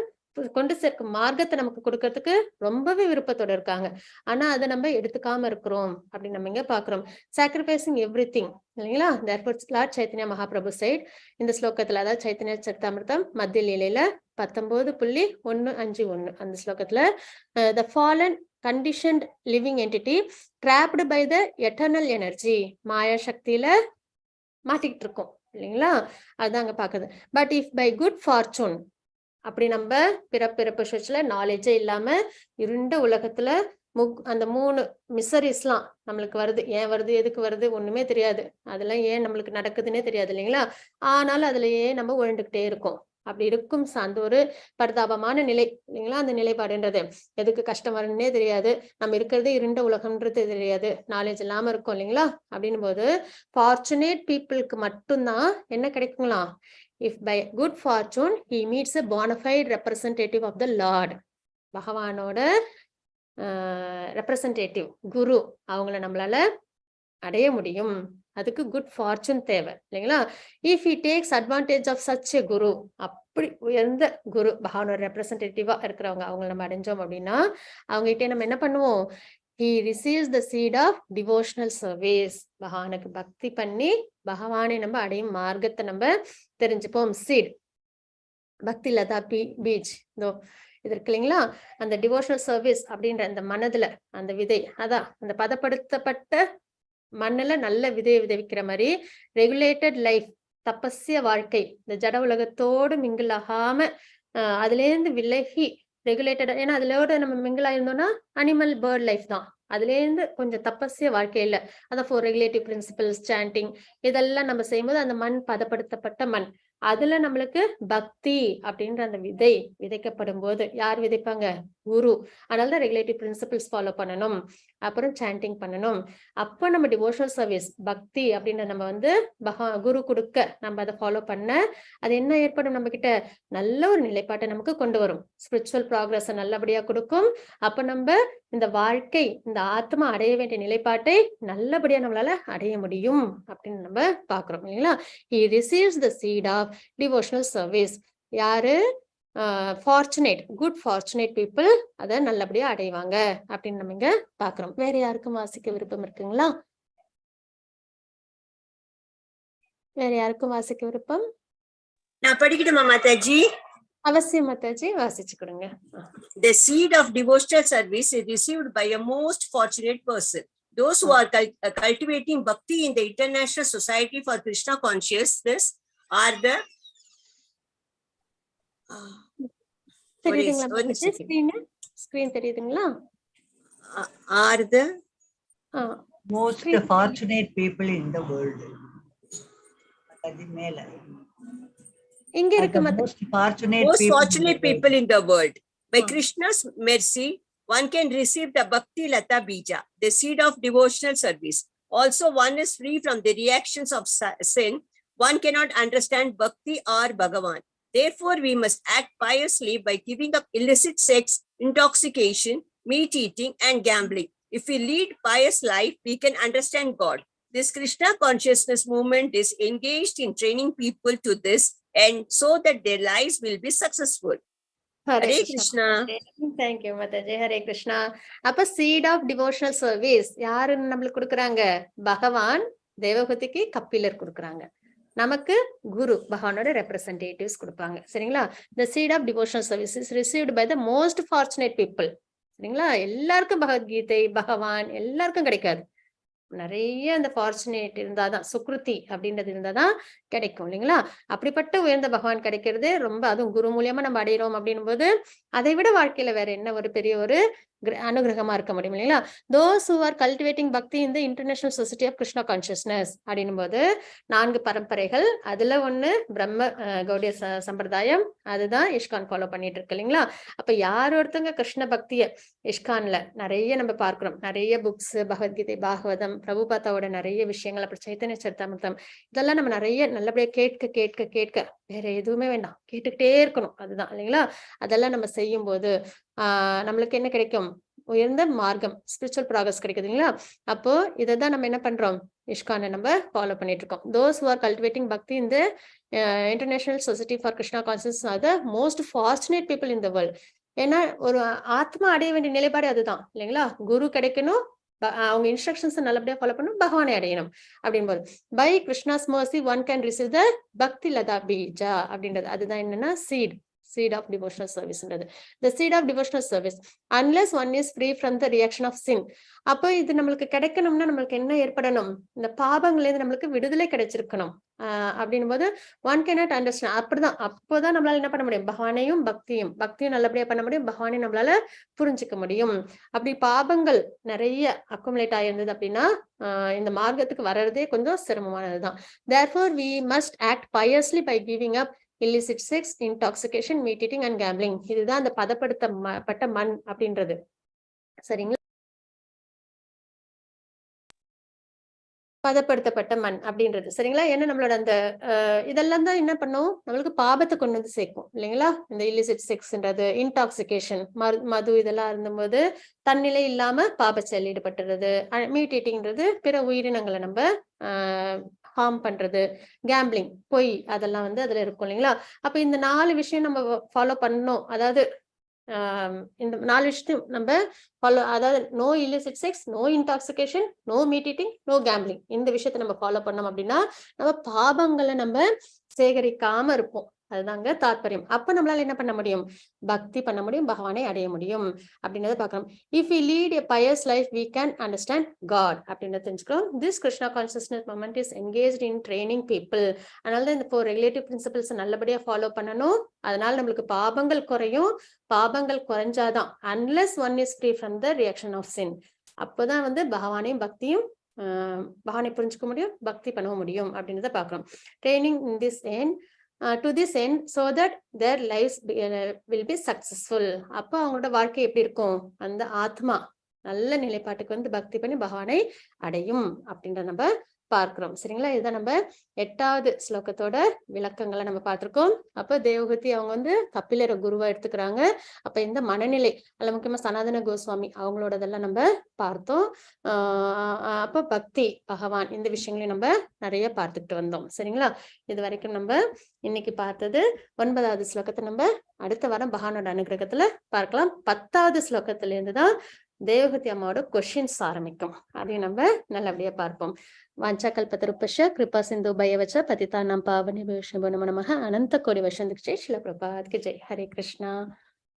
கொண்டு சேர்க்கும் மார்க்கத்தை நமக்கு கொடுக்கறதுக்கு ரொம்பவே விருப்பத்தோட இருக்காங்க. ஆனா அதை நம்ம எடுத்துக்காம இருக்கிறோம் அப்படின்னு நம்ம இங்க பாக்குறோம். சாக்ரிஃபைசிங் எவ்ரி திங் இல்லைங்களா. Therefore Lord Chaitanya Mahaprabhu said, இந்த ஸ்லோகத்துல, அதாவது சைத்தன்ய சரிதாமிர்தம் மத்திய லீலையில 19.151 அந்த ஸ்லோகத்துல, the fallen conditioned living entity trapped by the eternal energy, மாயா சக்தியில மாட்டிக்கிட்டு இருக்கோம் இல்லைங்களா. அதுதான் அங்க பாக்குது. But if by good fortune, அப்படி நம்ம பிறப்பிறப்பு சுழற்சியில நாலேஜே இல்லாம இருண்ட உலகத்துல அந்த மூணு மிசரிஸ்லாம் நம்மளுக்கு வருது. ஏன் வருது, எதுக்கு வருது, ஒண்ணுமே தெரியாது. அதெல்லாம் ஏன் நம்மளுக்கு நடக்குதுன்னே தெரியாது இல்லைங்களா. ஆனாலும் அதுலயே நம்ம உழண்டுகிட்டே இருக்கோம். அப்படி இருக்கும் அந்த ஒரு பரிதாபமான நிலை இல்லைங்களா. அந்த நிலைப்பாடுன்றது எதுக்கு கஷ்டம் வரும்னே தெரியாது, நம்ம இருக்கிறதே இருண்ட உலகம்ன்றது தெரியாது, நாலேஜ் இல்லாம இருக்கும் இல்லைங்களா. அப்படின்னும் போது ஃபார்ச்சுனேட் பீப்புளுக்கு மட்டும்தான் என்ன கிடைக்குங்களா? If by good fortune he meets a bonafide representative of the Lord, பகவானோட ரெப்ரசன்டேட்டிவ் குரு, அவங்கள நம்மளால அடைய முடியும். அதுக்கு குட் ஃபார்ச்சூன் தேவை இல்லைங்களா. If he takes advantage of such a guru, அப்படி உயர்ந்த குரு, பகவானோட ரெப்ரசன்டேட்டிவா இருக்கிறவங்க, அவங்கள நம்ம அடைஞ்சோம் அப்படின்னா அவங்க கிட்ட நம்ம என்ன பண்ணுவோம்? He receives the seed of devotional service. பகவானுக்கு பக்தி பண்ணி பகவானை நம்ம அடையும் மார்க்கத்தை நம்ம தெரிஞ்சுப்போம். சீட் பக்தி லதா பீஜ் இதோ இது இருக்கு இல்லைங்களா, அந்த டிவோஷனல் சர்வீஸ் அப்படின்ற அந்த மனதுல அந்த விதை, அதான் அந்த பதப்படுத்தப்பட்ட மண்ணுல நல்ல விதையை விதைவிக்கிற மாதிரி ரெகுலேட்டட் லைஃப், தபஸ்ய வாழ்க்கை, இந்த ஜட உலகத்தோடு மிங்கிள் ஆகாம அதுல இருந்து விலகி ரெகுலேட்டட். ஏன்னா அதுலோட நம்ம மிங்கிள் ஆயிருந்தோம்னா அனிமல் பேர்ட் லைஃப் தான். அதுல இருந்து கொஞ்சம் தபஸ்ய வாழ்க்கையில அதான் ஃபோர் ரெகுலேட்டிவ் பிரின்சிபல்ஸ், சாண்டிங் இதெல்லாம் நம்ம செய்யும்போது அந்த மண் பதப்படுத்தப்பட்ட மண், அதுல நம்மளுக்கு பக்தி அப்படின்ற அந்த விதை விதைக்கப்படும் போது யார் விதைப்பாங்க? குரு. அதனாலதான் ரெகுலேட்டிவ் பிரின்சிபல்ஸ் ஃபாலோ பண்ணணும், அப்புறம் சாண்டிங் பண்ணணும். அப்போ நம்ம டிவோஷனல் சர்வீஸ் பக்தி அப்படின்ற நம்ம வந்து குரு கொடுக்க நம்ம அதை ஃபாலோ பண்ண அது என்ன ஏற்படும்? நம்ம கிட்ட நல்ல ஒரு நிலைப்பாட்டை நமக்கு கொண்டு வரும், ஸ்பிரிச்சுவல் ப்ராக்ரஸ் நல்லபடியா கொடுக்கும். அப்ப நம்ம இந்த வாழ்க்கை, இந்த ஆத்மா அடைய வேண்டிய நிலைப்பாட்டை நல்லபடியா நம்மளால அடைய முடியும் அப்படின்னு நம்ம பாக்குறோம் இல்லைங்களா? He receives the seed of devotional service. யாரு? ஃபார்ச்சுனேட், குட் ஃபார்ச்சுனேட் பீப்புள் அதை நல்லபடியா அடைவாங்க அப்படின்னு நம்ம இங்க பாக்குறோம். வேற யாருக்கும் வாசிக்க விருப்பம் இருக்குங்களா? வேற யாருக்கும் வாசிக்க விருப்பம்? நான் படிக்கட்டுமா மாதாஜி? அவசியம் மாதாஜி, வாசிச்சு கொடுங்க. The seed of devotional service is received by a most fortunate person. Those who are cultivating bhakti in the International Society for Krishna Consciousness are the தெரியுதுங்களா? ஒரு second. Screen தெரியுதுங்களா? Are the Most Screen. fortunate people in the world. அது மேல. இங்க Are இருக்கு the Mataji. most fortunate most people in the fortunate world. people in the world. By Ah. Krishna's mercy, one can receive the Bhakti Lata Bija, the seed of devotional service. Also, one is free from the reactions of sin. One cannot understand Bhakti or Bhagavan. Therefore, we must act piously by giving up illicit sex, intoxication, meat eating, and gambling. If we lead pious life, we can understand God. This Krishna consciousness movement is engaged in training people to this and so that their lives will be successful. Hare Hare Krishna. Krishna. Thank you Mataji. Hare Krishna. அப்ப seat of devotional service யாரு நம்மளுக்கு கொடுக்குறாங்க? பகவான் தேவகதிக்கு கபிலர் கொடுக்குறாங்க, நமக்கு குரு பகவானோட representatives கொடுப்பாங்க. சரிங்களா? The seed of devotional service is received by the most fortunate people. சரிங்களா? எல்லாருக்கும் பகவத்கீதை பகவான் எல்லாருக்கும் கிடைக்காது. நிறைய அந்த ஃபார்ச்சுனேட் இருந்தாதான், சுக்ருதி அப்படின்றது இருந்தாதான் கிடைக்கும் இல்லைங்களா? அப்படிப்பட்ட உயர்ந்த பகவான் கிடைக்கிறது ரொம்ப, அதுவும் குரு மூலியமா நம்ம அடையிறோம் அப்படின்னும் போது அதை விட வாழ்க்கையில வேற என்ன ஒரு பெரிய ஒரு அனுகிரகமா இருக்க முடியும் இல்லைங்களா? Those who are cultivating bhakti in the International Society of Krishna Consciousness அப்படின்னும் போது 4 பரம்பரைகள், அதுல ஒண்ணு பிரம்ம கௌடிய சம்பிரதாயம், அதுதான் இஷ்கான் ஃபாலோ பண்ணிட்டு இருக்கு இல்லைங்களா? அப்ப யார் ஒருத்தங்க கிருஷ்ண பக்திய இஷ்கான்ல நிறைய நம்ம பார்க்கிறோம், நிறைய புக்ஸ், பகவத்கீதை, பாகவதம், பிரபுபாதாவோட நிறைய விஷயங்கள், அப்புறம் சைத்தன்ய சரிதாமிர்தம், இதெல்லாம் நம்ம நிறைய நல்லபடியா கேட்க கேட்க கேட்க வேற எதுவுமே வேண்டாம், கேட்டுக்கிட்டே இருக்கணும், அதுதான் இல்லைங்களா? அதெல்லாம் நம்ம செய்யும் போது நம்மளுக்கு என்ன கிடைக்கும்? உயர்ந்த மார்க்கம், ஸ்பிரிச்சுவல் ப்ராக்ரஸ் கிடைக்குது இல்லைங்களா? அப்போ இதை தான் நம்ம என்ன பண்றோம்? இஷ்கானை நம்ம ஃபாலோ பண்ணிட்டு இருக்கோம். Those who are cultivating bhakti in the International Society for Krishna Consciousness are the most fortunate people in the world. ஏன்னா ஒரு ஆத்மா அடைய வேண்டிய நிலைப்பாடு அதுதான் இல்லைங்களா? குரு கிடைக்கணும், அவங்க இன்ஸ்ட்ரக்ஷன்ஸ் நல்லபடியா ஃபாலோ பண்ணணும், பகவானை அடையணும் அப்படின்போது by Krishna's mercy one can receive the bhakti latha bija அப்படின்றது. அதுதான் என்னன்னா seed of devotional service-ன்றது. The seed of devotional service unless one is free from the reaction of sin. அப்போ இது நம்மளுக்கு கிடைக்கணும்னா நம்மளுக்கு என்ன ஏற்படணும்? இந்த பாபங்கள்ல இருந்து நம்மளுக்கு விடுதலை கிடைச்சிருக்கணும். அப்படின்னும் போது one cannot understand. அப்படிதான், அப்போதான் நம்மளால என்ன பண்ண முடியும்? பகவானையும் பக்தியும் நல்லபடியா பண்ண முடியும், பகவானையும் நம்மளால புரிஞ்சுக்க முடியும். அப்படி பாபங்கள் நிறைய அக்குமுலேட் ஆயிருந்தது அப்படின்னா இந்த மார்க்கத்துக்கு வர்றதே கொஞ்சம் சிரமமானதுதான். Therefore we must act piously by giving up illicit sex, intoxication, meat eating and gambling. இதுதான் அந்த பதப்படுத்தப்பட்ட மண் அப்படின்றது. சரிங்களா? பதப்படுத்தப்பட்ட மண் அப்படின்றது. சரிங்களா? ஏன்னா நம்மளோட அந்த இதெல்லாம் தான் என்ன பண்ணும்? நம்மளுக்கு பாபத்தை கொண்டு வந்து சேர்க்கும் இல்லைங்களா? இந்த illicit செக்ஸ்ன்றது, இன்டாக்சிகேஷன், மது இதெல்லாம் இருந்தும்போது தன்னிலை இல்லாம பாப செயல் ஈடுபட்டுறது, மீட் ஈட்டிங்ன்றது பிற உயிரினங்களை நம்ம ஹார்ம் பண்றது, கேம்பிளிங், பொய், அதெல்லாம் வந்து அதுல இருக்கும் இல்லைங்களா? அப்ப இந்த 4 விஷயம் நம்ம ஃபாலோ பண்ணணும். அதாவது இந்த 4 விஷயத்தையும் நம்ம ஃபாலோ, அதாவது no illicit sex, no intoxication, no meat eating, no gambling, இந்த விஷயத்த நம்ம ஃபாலோ பண்ணோம் அப்படின்னா நம்ம பாபங்களை நம்ம சேகரிக்காம இருப்போம். அதுதாங்க தாத்பரியம். அப்ப நம்மளால என்ன பண்ண முடியும்? பக்தி பண்ண முடியும், பகவானை அடைய முடியும் அப்படின்றத பார்க்கணும். If we lead a pious life, we can understand God அப்படின்றத தெரிஞ்சுக்கிறோம். This Krishna consciousness movement is engaged in training people. அதனால தான் இந்த ஃபோர் ரெகுலேட்டிவ் பிரின்சிபல்ஸ் நல்லபடியா ஃபாலோ பண்ணணும். அதனால நம்மளுக்கு பாபங்கள் குறையும். பாபங்கள் குறைஞ்சாதான், unless one is free from the reaction of sin, அப்போதான் வந்து பகவானையும் பக்தியும் பகவானை புரிஞ்சுக்க முடியும், பக்தி பண்ண முடியும் அப்படின்றத பார்க்கிறோம். Training in this end to this end so that their lives will be successful. அப்போ அவங்களோட வாழ்க்கை எப்படி இருக்கும்? அந்த ஆத்மா நல்ல நிலைப்பாட்டுக்கு வந்து பக்தி பண்ணி பகவானை அடையும் அப்படின்றத நம்ம பார்க்கிறோம். சரிங்களா? இதுதான் நம்ம எட்டாவது ஸ்லோகத்தோட விளக்கங்களை நம்ம பார்த்திருக்கோம். அப்ப தேவகதி அவங்க வந்து கபிலரை குருவா எடுத்துக்கிறாங்க. அப்ப இந்த மனநிலை அதுல முக்கியமா சனாதன கோஸ்வாமி அவங்களோடதெல்லாம் நம்ம பார்த்தோம். அப்ப பக்தி, பகவான், இந்த விஷயங்களையும் நம்ம நிறைய பார்த்துக்கிட்டு வந்தோம். சரிங்களா? இது வரைக்கும் நம்ம இன்னைக்கு பார்த்தது ஒன்பதாவது ஸ்லோகத்தை நம்ம அடுத்த வாரம் பகவானோட அனுகிரகத்துல பார்க்கலாம். 10வது ஸ்லோகத்துல இருந்து தான் தேவகதி அம்மாவோட கொஷின்ஸ் ஆரம்பிக்கும். அதையும் நம்ம நல்லபடியா பார்ப்போம். வாஞ்சா கல்பதருபஷ கிருபா சிந்து பயவச்ச பதிதானாம் பாவனி வைஷ்ணவ நம நமः. அனந்த கோடி வருஷம். ஸ்ரீல பிரபாத் கி ஜெய். ஹரே கிருஷ்ணா.